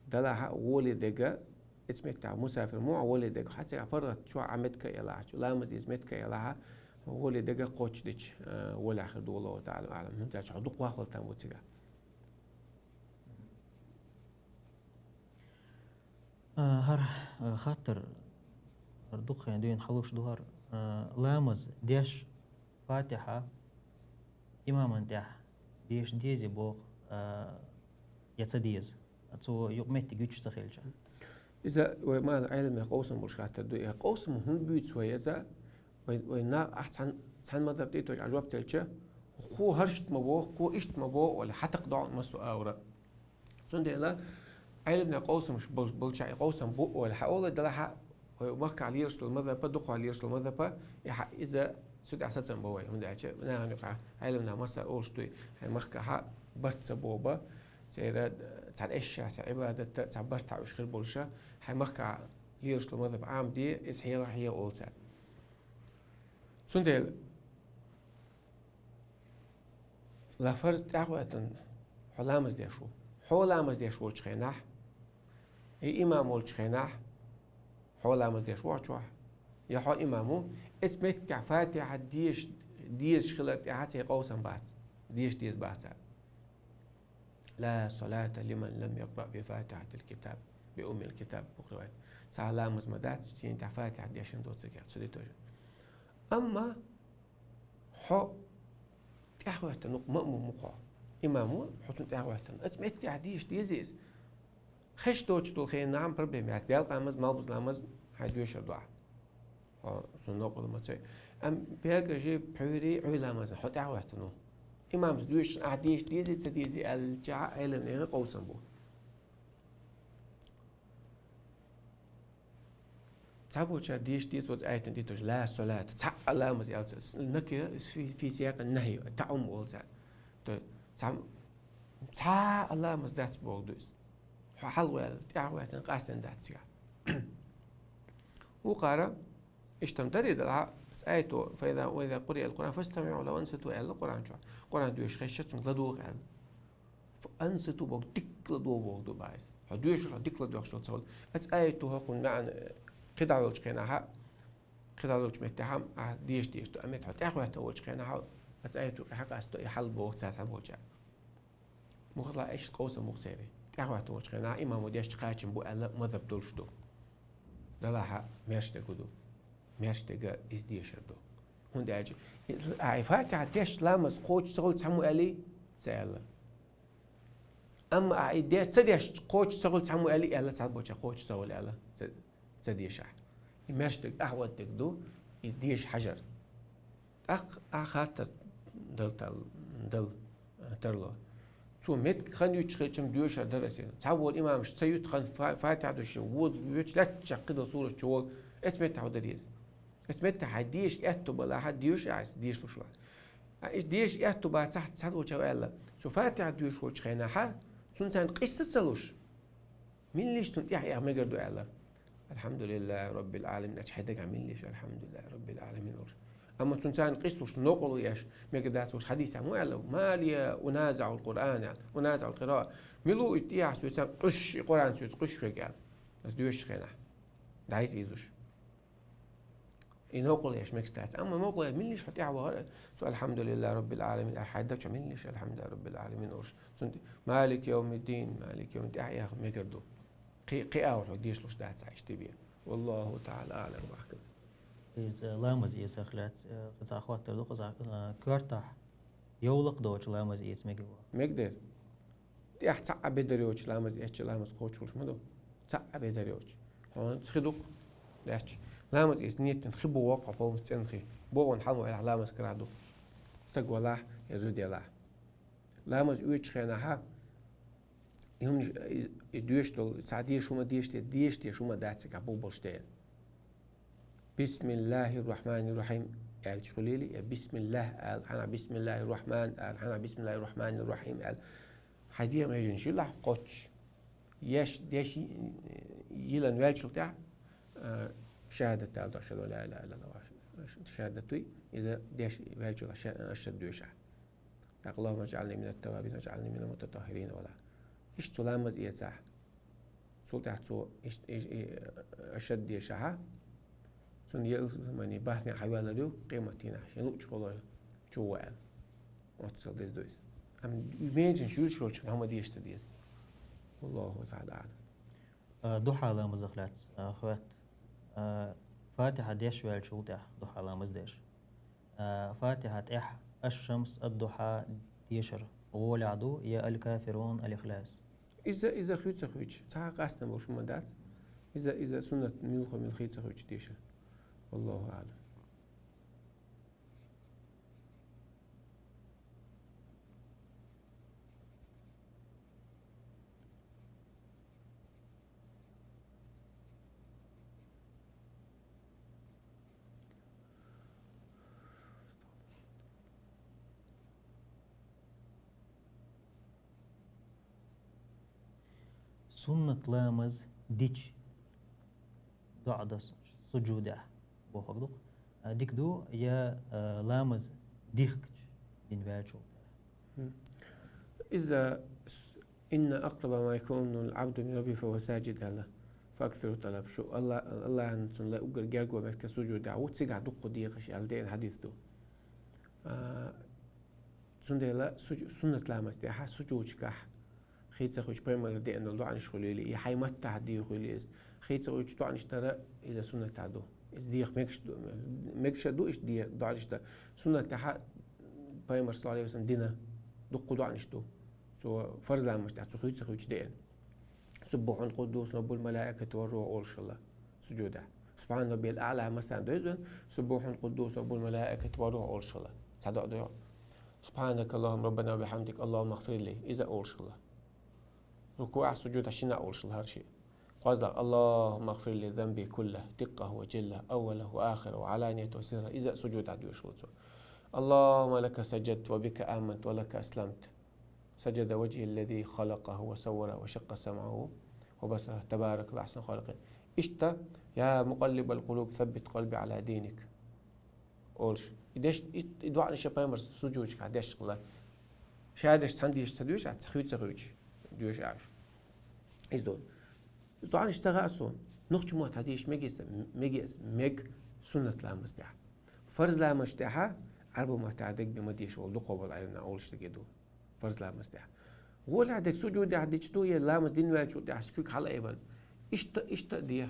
Далахьа гӀоле дега, эцу меттехь мусафир мо а гӀоле дега, хьан цигахь паргӀат чохь а метка елахьа, ламаз иза метка елахьа, гӀоле дега кхоччуш дечу, а, гӀолехь хир ду, валлаху таӀала аӀлам. ХӀунда аьлча хьо дукха вахвала там ву цигахь. А, хӀара, а, хаттар, хӀара дукха хенахь дуьйна хьалуш ду хӀара, а, ламаз деш, Фатихьа имаман тӀехь деша дезий боху, а, я ца деза? Цо юкъаметтиг юьтуш ца хилча. Иза вай мала Ӏеламнех къовсам болуш хаттар ду. Я къовсам хӀунда буьйцу вай иза? Вай, вай нах ахь цхьан, цхьан мазхӀаб тӀе тоьжча жоп делча, кхо хӀаршт ма боху, кхо иштта ма боху, вала хьатакха догӀу массо а аура. Цундела Ӏеламнех къовсамаш болуш болча и къовсам бу олу хьан олу далахьа, вай махкахь лелаш долу мазхӀаб, дукха лелаш долу мазхӀаб, и хьан иза цу тӀехь сацам бо вай, хӀунда аьлча нахана юкъахь Ӏеламнех массара олуш дуй, хьайн махкахьа барт ца бобу, церан цхьана эшша, цхьа Ӏибадатта, цхьа барт хьан уьш хир болуша, хьайн махкахь лелаш долу мазхӀаб Ӏамаде, иза хьеха, хьеха олу цара. Цундела Ла фарз тӀаьхьахӀоьттина хьо ламаз деш ву. Хьо ламаз деш волчу хенахь, и имам волчу хенахь, хьо ламаз деш ву хьо чохь, я хьо имам ву, эцу меттехь Фатихьа деш, дезаш хилар тӀехь церан къовсам бац, деша деза бац цара. «Ла салата лиман лам якъраъ би фатихьатил китаб, би уммил китаб», боху риваят. Цхьа ламаз ма дац, шена тӀехь Фатихьа дешна доцург, цу де тоже. Амма хьо тӀаьхьахӀоьттина ву-кх, маъмум ву-кх хьо. Имам ву, хьо цунна тӀаьхьахӀоьттина. Оцу меттехь деша деза иза. Хезаш доцуш долу хенахь проблема яц. Делкъа ламаз, малбуза ламаз хьайн доьшур ду ахь. Хьо цунна новкъарло ма ца йо. Амма пегажи, пхьуьйри, Ӏуьйра ламазна хьо тӀаьхьахӀоьттина ву. Имамас доьшуш ахь деша дезий, ца дезий аьлча, Ӏеламнехан къовсам бу. Цхьаболчара деша деза оцу аятан тӀе тоже, «Ла салата», цхьа а ламаз аьлла ца, с-, накира, фи, фи сиякъи нахӀи, таъум олу цара. То есть, цхьа, цхьа а ламаз дац бохург ду иза. Хьо хьалаваьлла, тӀаьхьахӀоьттина, къастина дац цигахь. Вукхара, иштта-м дарий делахь, цхьа аято, «Фа иза, ва иза къуриъал Къуръан, фастамиъу лахӀу ва анситу», аьлла Къуръан чохь. Къуръан доьшуш хезча, цунга ладугӀу аьлла. Ф-, анситу боху, дика ладогӀа боху ду баьс. Хьо доьшуш, хьо дика ладоьгӀуш ца волу. Аса аято хӀокхунна маьӀна, э, кхидӀа волчу хенахь, кхидӀа волчу меттехь, ахь деша дезаш ду. Амма хьо тӀаьхьахӀоьттина волчу хенахь, аса аято хьакъасто и хьал боху цара цхьаболчара. Муххалахь иштта къовсам бу-кх церан. ТӀаьхьахӀоьттина волчу хенахь, имамо дешча кхачам бу аьлла, мазхӀаб долуш ду. Далахьа, маьрша дерг хӀун ду? Маьрша дерг иза дешар ду. ХӀунда аьлча, и, а, и Фатихьа дешча ламаз кхочуш ца хуьлу цхьаммо аьллий? Ца аьлла. Амма ахь и де-, ца дешча, кхочуш ца хуьлу цхьаммо аьллий, аьлла, цхьаболчара кхочуш ца хуьлу аьлла, ца, ца дешахь. И маьрша дерг, тӀаьхьахӀотта дерг ду, и деша хьажар. ТӀаккха ахь хаттар дала тал-, дала, э, тарло. Цо меттиг хан юьтуш хилча-м доьшур дара аса. Цхьаволу имамаш ца юьту хан фа-, Фатихьа доьшуш, вон воьдуш лаьттачохь кхидолу сурат чу волу, эцу меттехь хӀун дан деза? Эцу меттехь хьайн деша аьтту балахь, доьшу ахь иза, дешалуш вац. А, иза деша аьтту бацахь, цхьаволчара аьлла, цо Фатихьа доьшуш волчу хенахь, цунна царна къиса ца луш, милла иштта цунна тӀаьхьа эха мегар ду аьлла. «Алхьамдулиллахи Роббил Ӏаламин», аьлча хьайн дагахь милла иштта «Алхьамдулиллахи Роббил Ӏаламин» олуш. Амма цунна царна къиса луш, новкъарло еш мегар дац олуш хьадисехь ма аьлла: «Ма ли уназиъул Къуръан», аьлла, «уназиъул къираъа». Мила ву и тӀехьа соьца къуьсуш, и Къуръан соьца къуьсуш верг аьлла. Аса доьшучу хенахь. ДӀаьхьа иза уьш. И новкъарло еш мегаш дац. Амма новкъарло еш милла иштта хьо тӀаьхьа вахара, цо «Алхьамдулиллахи Роббил Ӏаламин», аьлла, хьайн дагча милла иштта «Алхьамдулиллахи Роббил Ӏаламин» олуш. Цунна тӀе «Малики йовмиддин», «Малики йовмиддин» тӀаьхьа эха мегар ду. Кхи-, кхин агӀор хьо дешалуш дац хьан иштта бен. Валлаху таӀала аӀлам ва ахкам. Иза ламаз эцарх лаьцна, э, кхин цхьа хаттар ду, кхин цхьа, э, коьртахь йовлакх доцуш ламаз эца мегий? Мегадер. ТӀехь цхьа а бедар йоцуш ламаз эцча, ламаз кхочуш хуьлуш ма ду. Цхьа а бедар йоцуш. Хьуна цхи ду-кх лаьтташ. Ламаз эца нийят дина хи бу воккха, полностью цӀена хи. БогӀун хьалмо аьлла ламаз карахь ду. Стаг валахь, я зуда ялахь. Ламаз оьцучу хенахьа, и хӀуманаш, и, и доьшуш долу, цхьа деша хӀума деша те, деша те хӀума дац цигахь, бу болуш дела. «Бисмиллахир Рахманир Рахим» аьлча хуьлийла, я «Бисмиллах» аьлла, хьанахь «Бисмиллахир Рахман» аьлла, хьанахь «Бисмиллахир Рахманир Рахим» аьлла. Хьайн дегӀан меженаш йилахь кхоччуш. Еш, деш йилан ваьллачул тӀаьхьа, а, шахӀадат дала до, ашхаду ан ла илаха иллаллах, шахӀадат дуй, иза деш ваьллачул тӀаьхьа ша-, ашхаду доьшахь. ТӀаккха «Аллахумма иджӀални минат таввабин, ваджӀални минал мутатаххирин» вала. Иштта цо ламаз эцахь, цул тӀаьхьа цо иш-, иш-, и-, ашад дешахьа, цунна ялсамани бахьане хьаваьллар ю, къематдийнахь шен луучу гӀоло чу ваьлла. Оццул деза ду иза. Амма менчун шуьйраш йолчу хӀама деша ца деза. Аллаху таӀала аӀлам. А, духьа ламазах лаьцна, а, хӀоьтта. А, Фатихьа деш ваьллачул тӀаьхьа духьа ламаз деш. А, Фатихьа тӀехь аш-шамс, ад-духьа дешар гӀолехь ду, я аль-кафирун, аль-ихлас? Иза, иза хуьйцу ца хуьйцу, цхьа а къастам болуш хӀума дац. Иза, иза суннат муьлхха-муьлхха хуьйцу ца хуьйцу деша. Валлаху аӀлам. Суннат ламаз дича доӀа дан сужудехь бохург ду-кх. А, дика ду, я, а, ламаз дихкича дина ваьллачул тӀаьхьа? Хм. Иза с-, «Инна акъраба ма якуну аль-абду мин раббихи фа хува сажид», аьлла. «Фа аксиру талаб». Шу Алла-, Аллахьан цунна лай уггар герго меттиг сужудехь ву, цигахь дуккха дехаш аьлла деана хьадис ду. А, цундела суж-, суннат ламаз тӀехьа сужудашкахь хи ца хуьйцу пайхамара деана долу доӀанаш хуьлийла, и хьайн маттахь дийр хуьлийла иза. Хи ца хуьйцу доӀанаш дара иза суннатехь ду. Иза деха мегаш ду, мегаш а ду иштта де-, доӀанаш дан. Суннатехь пайхамара, саллаллаху Ӏалайхи ва саллам, дина дуккха доӀанаш ду. Цо фарз ламазаш тӀехь цу хи ца хуьйцу деана. «Суббухьун къуддусун раббул малаикати ва рухь» олуш хилла сужудехь. «Субхьана раббиял аӀла» масана дойзу вайн, «Суббухьун къуддусун раббул малаикати ва рухь» олуш хилла. Цхьа доӀа ду йо. «Субхьанака Аллахумма раббана ва бихьамдик, Аллахумма гӀфир ли». Иза олуш хилла. РукуӀехь, сужудехь шина олуш хилла хӀара шиъ. КхозлагӀа: «Аллахумма гӀфир ли занби куллаху, диккъаху ва жаллаху, аввалаху ва ахираху, ва Ӏаланиятаху ва сирраху». Иза сужудехь доьшуш хилла цо. «Аллахумма лака сажадту ва бика аманту ва лака асламту». «Сажада важхӀи ллази халакъаху ва саввараху ва шаккъа самӀаху ва басараху, табаракаллаху ахсанул халикъин». Иштта: «Я мукъаллибал къулуб, саббит къалби Ӏала диник», олуш. И деш, и, и доӀанаш пайхамара сужудашкахь деш хилла. Ша деш цхьаьна деша ца доьшу, а ца хуьйцу ца хуьйцу доьшу аьлла. Иза ду. ДоӀанаш ца хаьа суна. Нохчийн маттахь деша мега иза, мега иза, мега суннат ламазаш тӀехь. Фарз ламазаш тӀехь Ӏарбойн маттахь дерг бен ма деша волу дукхах болу Ӏилманхой олуш дерг ду. Фарз ламазаш тӀехь. ГӀолехь дерг сужудехь дича ду, я ламаз дина ваьллачул тӀаьхьа куьг хьала а айбан. Иштта, иштта а де.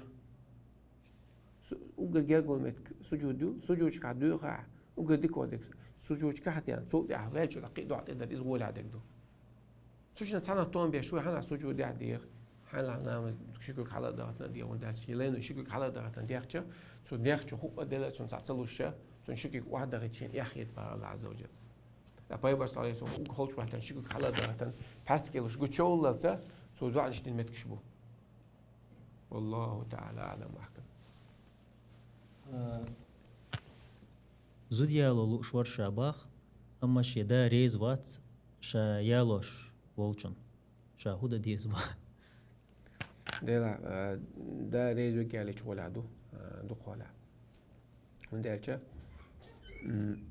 Су-, уггар гергара меттиг сужуд ю, сужудашкахь доьху ахь, уггар дика дерг сужудашкахь а деана, цул тӀаьхьа ваьллачул тӀаьхьа кхин а доӀа тӀедара, иза гӀолехь дерг ду. Цу шиннах цхьаннах тӀом беш ву, хьанна сужудехь деха, хьанна ламаз ши куьг хьала а дахийтина деха, хӀунда аьлча шен лайно ши куьг хьала а дахийтина дехча, цо дехча хӀуъа делла, цунна цхьа ца луш, цунна ши куьг охьадахийта шена эхь хета боху Аллах Ӏазза ва жалла. Ткъа пайхамара, саллаллаху Ӏалайхи ва саллам, уггар холчу меттана ши куьг хьала а дахийтина, пхьаьрс кӀелуш гучуйоллалца, цо доӀанаш дина меттигаш бу. Валлаху таӀала аӀлам ва ахкам. А, зуда яло лууш вара ша боху, амма шен да реза вац ша ялош волчунна. Ша хӀун дан деза боху? Делахь, а, да реза верг ялийча гӀолехь ду, а, дукхахьолахь. ХӀунда аьлча, м,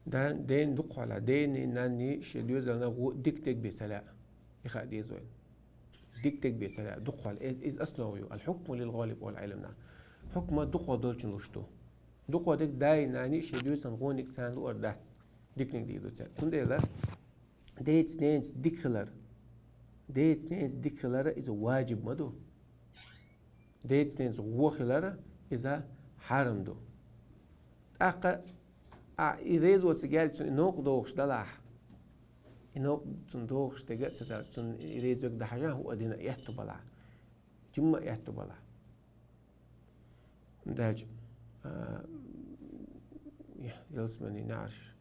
да-, ден дукхахьолахь, дений, нанний шен доьзална гӀо-, дика дерг бен ца лаьа. И хаа деза вайна. Дика дерг бен ца лаьа, дукхахьолахь. Э, иза основа ю. Аль-хьукму лиль-гӀалиб олу Ӏилманхоша. Хьукма дукхах долчунна луш ду. Дукхах дерг даний, наний шен доьзална гӀоьниг царна луъур дац. Диканиг дийр ду цара. Цундела деца-ненаца дика хилар. Деца-ненаца дика хилар иза ваджиб ма ду. Деца-ненаца гӀо хилар иза хьарам ду. ТӀаккха, а, и резо ца гелча, цунна и новкъа дохуш далахь. И новкъа цунна дохуш дерг а ца далахь, цунна и резо верг дан хьажахь, хӀуъа дина а этту балахь. Жимма а этту балахь. Дальше, а, ялсаманин неӀарш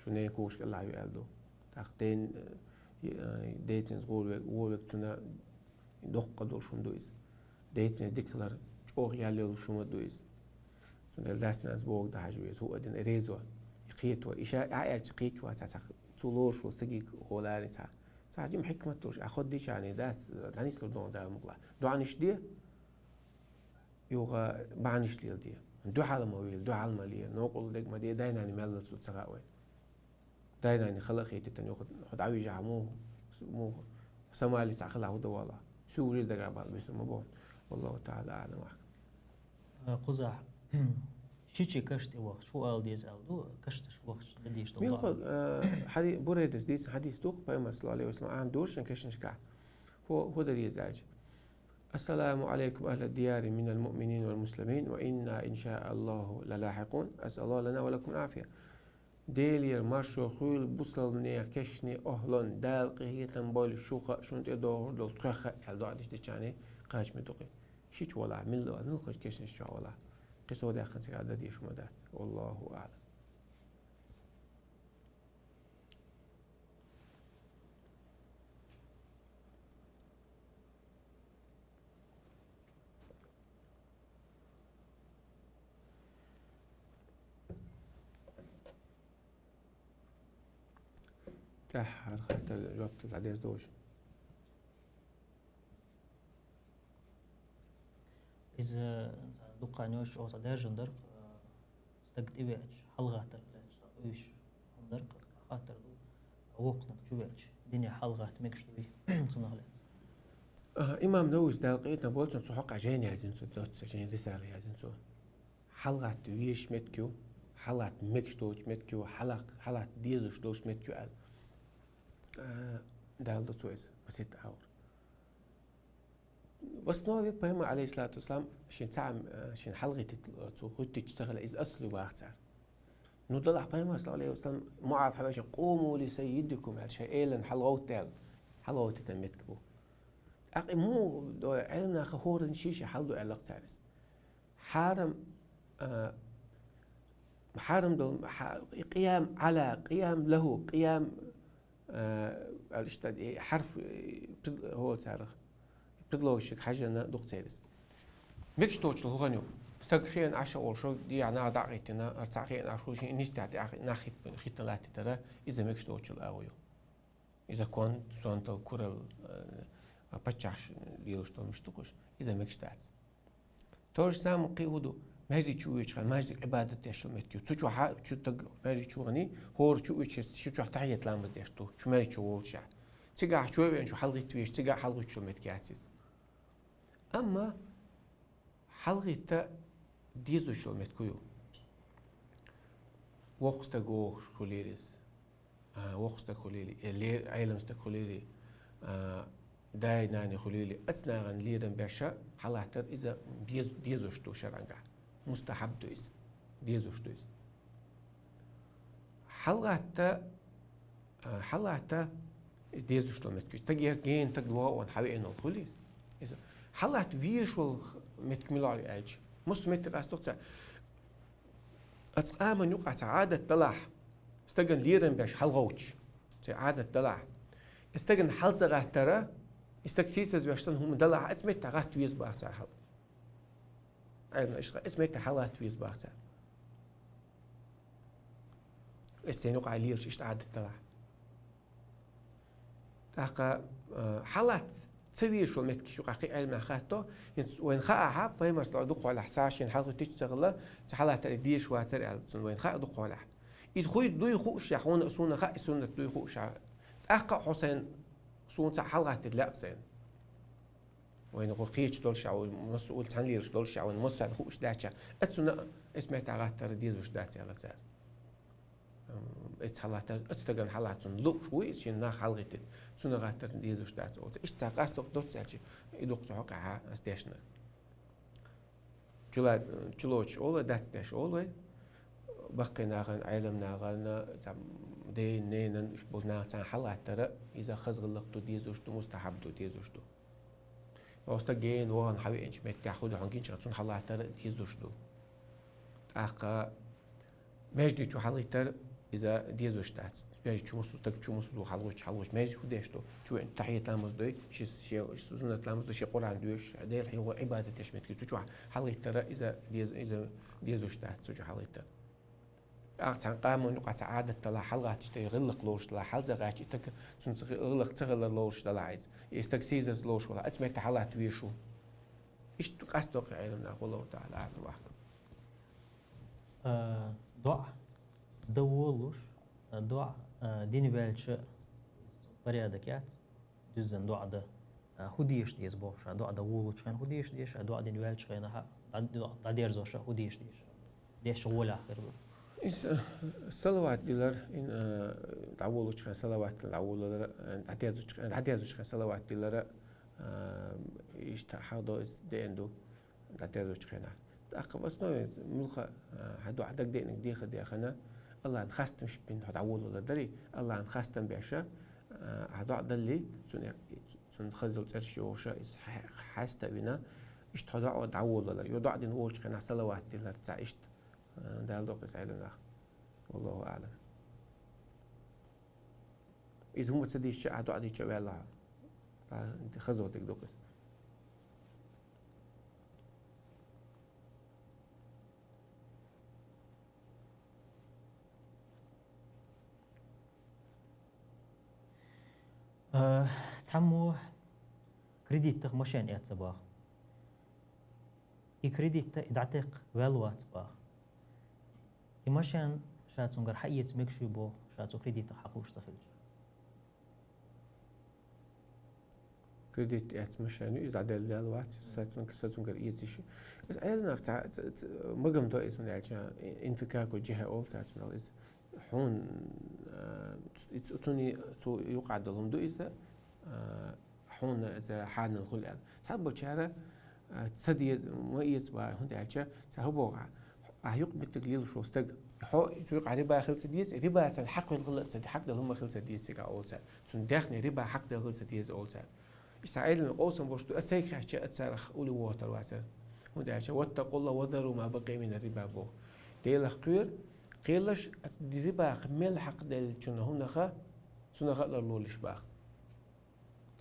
шун ненан когашка Аллах ю аьлла ду. ТӀаккха ден, э, деца-ненаца гӀо верг, гӀо верг цунна доккха долуш хӀума ду иза. Деца-ненаца дика хилар чӀогӀа ял йолуш хӀума ду иза. Цундела дас-нанас бохург дан хьажа веза, хӀуъа дина, резо, и кхето, и ша а аьлча кхеташ вац, цхьа цу лоруш волу стаге гӀо лаьрна цхьа. Цхьа жима хьикмат долуш, а хӀоддича а дац, дӀанислур догӀу Дала мукъалахь. ДоӀанаш де, юха бахьанаш леладе. Дуьхьал ма вийла, дуьхьал ма ле, новкъарло дерг ма де, дай-наной мел лацо ца хаьа вайна. Дай-нанас хала хийтитан юха хьо дӀавижа хьа муха, муха самали цхьа хала хӀу да вала. Сув риза дагара бала бисур ма боху. Валлаху таӀала аӀлам. А, кхузахь, шичи каш тӀе вахча, хӀу ала деза аьлла ду, кашташ вахча, да дийш долу Милха, доӀа. Э, хьади-, Бурайдас дийцина хьадис ду-кх, Пайхамар, саллаллаху алейхи ва саллям, Ӏам дуршан кешнашкахь. ХӀу, хӀу да деза аьлча. السلام عليكم أهل الديار من المؤمنين والمسلمين وإنا إن شاء الله للاحقون. أسأل الله لنا ولكم العافية. Делера маршо хуьлу бусалбанех кешне охьлан, Дала къинхетам бойла шуха, шун тӀе догӀур долу тхоьха аьлла доӀа деш дечарний кхачаме дукъи. Шича вала, милла вала, милхачу кешнаш чохь вала. Кхин со даьккхина цигахь дан дезаш хӀума дац. Валлаху аӀлам. ТӀаьххьара хаттар жоп дала деза дожу. Иза дуккха ночь оса даьржина дара, стаг тӀевеача, хьалагӀаттар лаьтташ, сан къуьйсуш хӀума дара, хаттар ду, воккханиг чу веача, дине хьалагӀатта мегаш дуй, цунах лаьцна. Аха, имам Нававис Дала къинхетам бойла цунна, цу хьокъехь жайна яздина цо, доцца жайна рисала яздина цо. ХьалагӀатта везаш меттиг ю, хьалагӀатта мегаш доцуш меттиг ю, хьала-, хьалагӀатта дезаш долуш меттиг ю аьлла. А, Дала ду цо иза, масийтта агӀор. В основе Пайхамар, алейхиссалату вассалам, шен цхьа, а, шен хьалагӀиттийта цо хӀуьттича ца хила, иза аслу баха цара. Ну, делахь Пайхамар, саллаллаху алейхи ва саллам, МуӀаз хьавешан, «Къуму ли саййидикум», аьлла, шайн элан хьалагӀовтта аьлла, хьалагӀовттитан меттиг бу. ТӀаккха и муха до, Ӏеламнаха хӀоранна ший-ший хьал ду аьлла-кх цара иза. Хьарам, а, хьарам долу, хьа-, къиям Ӏала, къиям лахӀу, къиям, а, аьлла иштта, и хьарф, и пред-, хӀола царах, предложишка хьаьжжина ду-кх церан иза. Мегаш доцуш хӀун ю? Стаг хиъна Ӏаш а волуш, дехьа нах дӀа а гӀиттина, хӀара цхьа хиъна Ӏаш волуш, нисдехьа тӀе нах хӀитта-, хӀиттина латтийтар, иза мегаш доцуш агӀо ю. Иза кон, сонтал, курал, а, паччахьаш лелаш долу муьш ду-кх уьш, иза мегаш дац. То же самое кхин хӀун ду, маьждиг чу воьдучу хенахь, маьждиг Ӏибадат деш йолу меттиг ю. Цу чохь, чу стаг маьждиг чу вахана, хӀора чу воьдучу, шу чохь тахьият ламаз деш ду, чу маьждиг чу волучохь. Цигахь чу веана чу хьалагӀитта везаш, цигахь хьалагӀитташ йолу меттиг яц иза. Амма хьалагӀитта дезаш йолу меттиг хӀун ю? Воккха стаг вогӀуш хуьлийла иза. А, воккха стаг хуьлийла, э, ле-, Ӏелам стаг хуьлийла, а, дай-нана хуьлийла, оцу нахана лерам беш хьалаттар иза дез-, дезаш ду шарӀангахь. Мустахьаб ду иза. Дезаш ду иза. ХьалагӀатта, а, хьалагӀатта иза дезаш долу меттиг. Стаг гена стаг вогӀу хьан веана волу хуьлу иза. Иза хьалагӀатта везаш волу меттиг мила ю аьлча, массо а меттиг къастор цара. Оцу къаман юкъахь цхьа Ӏадат далахь, стагана лерам беш хьалагӀовттуш, цхьа Ӏадат далахь, и стагана хьал ца гӀаттара, и стаг сийсазвеш санна хӀума далахь, оцу меттехь гӀатта веза боху цара хьал. Ӏелам иштта, оцу меттехь хьалагӀатта веза боху цара. Оцу церан юкъахь лелаш иштта Ӏадат далахь. ТӀаккха, а, хьалагӀатта ца везаш волу меттигаш юкъахь кхин Ӏеламнаха хатто, хӀинца вайна хаахь, Пайхамар, саллаллаху алейхи ва саллям, дукхахьолахь, цхьа шена хьалагӀиттича ца хилла, цхьа хьалаттар дезаш вацара аьлла, цунна вайна хаьа дукхахьолахь. И хуй дуй хууш, я хьуна суна хаьа, и суннат дуй хууш, я. ТӀаккха а хьо сайна, суна цхьа хьалагӀаттийта лаьа сайна. Вайна гӀо кхеча долуш а, вай массо а уллехь цхьаьна лелаш долуш а, вайна массарна хууш даьча, а цунна а, оцу меттехь гӀаттар дезаш дац аьлла цара. М, оцу хьалаттар, оцу стагана хьалаттар цунна лууш ву иза, шен нах хьалагӀиттина, цунна гӀаттар дезаш дац олу цара. Иштта къастор доццу аьлча, и ду-кх цу хьокъехь ас дешна. Чула-, чулоцуш олу вай, дац деш олу вай. Баккхий нахана, Ӏелам нахана, цхьа ден, ненан, уьш болу нахана царна хьалаттара, иза хаза гӀиллакх ду, дезаш ду, мустахьаб ду, дезаш ду. Оцу стаг гена вахана хьан веанчу меттехь хӀун ду хьуна гинчу, цунна хьалаттара дезаш ду. ТӀаккха маьждиг чу хьалагӀиттар иза дезаш дац. Маьждиг чу массо а стаг чу массо а хьалагӀовттуш, хьалагӀовттуш маьждиг хӀун деш ду? Чу веана тахьият ламаз дой, ши, ши суннат ламаз дой, ши Къуръан доьшуш, Делан хьехо Ӏибадат деш меттиг ю. Цу чохь хьалагӀиттара иза дез-, иза дезаш дац, цу чохь хьалагӀиттар. ТӀаккха цхьана къаман юкъахь цхьа Ӏадат далахь, хьалагӀатташ тӀе гӀиллакх лоруш далахь, хьал ца гӀаьттича, и стаг цунца гӀиллакх ца хилар лоруш далахь иза, и стаг сийсаз лоруш валахь, оцу меттехь хьалатта везаш ву. Иштта къастор кхин Ӏеламнаха, валлаху таӀала аӀлам ва ахкам. А, доӀа дан волуш, а, доӀа А, дин ваьлча порядок яц, дуьззина доӀа дан. А, хӀун деша деза бохуш, а, доӀа дан волучу хенахь хӀун деша деза, а, доӀа дина ваьлчу хенахь, а, дӀа-, дӀадерзош а хӀун деша деза. Дешча гӀолехь хир бу. Иза, э, салават дилар, ин, э, дӀаволучу хенахь салават дилар, дӀаволалара, э, дӀадерзучу хенахь, дӀадерзучу хенахь салават дилара, э, иштта хьахдо иза деана ду. ДӀадерзучу хенахь. ТӀаккха в основе муьлхха, а, хьан доӀа дагадеанарг деха дехана, Аллахьан хастамаш бина хьо дӀаволалар дарий, Аллахьан хастам беша, а, хьан доӀа далли, цунна, цунна хазал цӀераш йохуша, иза хьа-, хаста а вина, иштта хьо доӀа дӀаволалар. Йо доӀа дина волчу хенахь салават дилар ца иштта, а, Дала доккху иза Ӏеланах. Валлаху аӀлам. Иза хӀума ца дийшча, а доӀа дийча а ваьлла хьо. Та хазотиг дукха иза. Э, цхьаммо кредитах машен эцна баха. И кредитта и дӀатекха ваьлла вац баха. И машен ша цуьнгара хьаэца мегаш ю боху, ша цу кредитах хьакхалуш ца хилча. Кредит эцна машен ю, иза дӀаделла вац, иза са цуьнга-, са цуьнгара эца йиш ю. Иза Ӏеланах ца, ца, ца, магам до иза, хӀунда аьлча, инфикакул жихӀа олу цара цунах иза. Хьуна, а, ц-, ц-, цуьнан, цу юкъахь долу хӀума ду иза, а, хьуна иза хьанал хуьлу аьлла. Цхьаболчара, а, ца деза, ма эца бара, хӀунда аьлча, цара хӀун боху, ахь юкъаметтиг лелаш волу стаг, хьо цу юкъахь риба хила ца деза, риба царна хьакхвелла хила ца, хьакхделла хӀума хила ца деза цигахь олу цара. Цунна даьхни риба хьакхделла хила ца деза олу цара. Иштта Ӏелам къовсам беш ду, аса сайга хаьттича, аса царах уллехь вохуьйтур вацара. ХӀунда аьлча, «Ваттакъуллахь ва зару ма бакъия мина риба» боху. Делах кхоьру, кхелаш аса рибах мел хьакхделлачунна хӀуманаха, цунах а ларлолаш баха.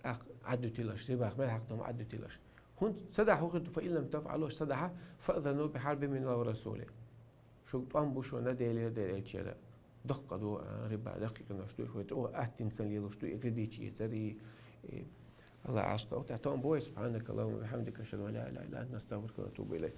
ТӀаккха Ӏаддуьтуьйлаш, рибах мел хьакхдан Ӏаддуьтуьйлаш. ХӀунда ца дахь хӀун хир ду, фа ин лам тафӀалу, ца дахь, фаъзану би хьарбин миналлахӀи ва расулихӀ. Шуьга тӀом бу шуна Делера, Делан элчанера. Даккха ду, а, риба, даккхий къинош ду, вай чӀогӀа аттина санна лелаш ду, и кредиташ эцар, и, и, Аллах Ӏаш тӀе. Тхьа тӀом бу вай, субхьанакаллахӀумма ва бихьамдика, ашхӀаду ан ла илахӀа илла анта, астагӀфирука ва атубу илайк.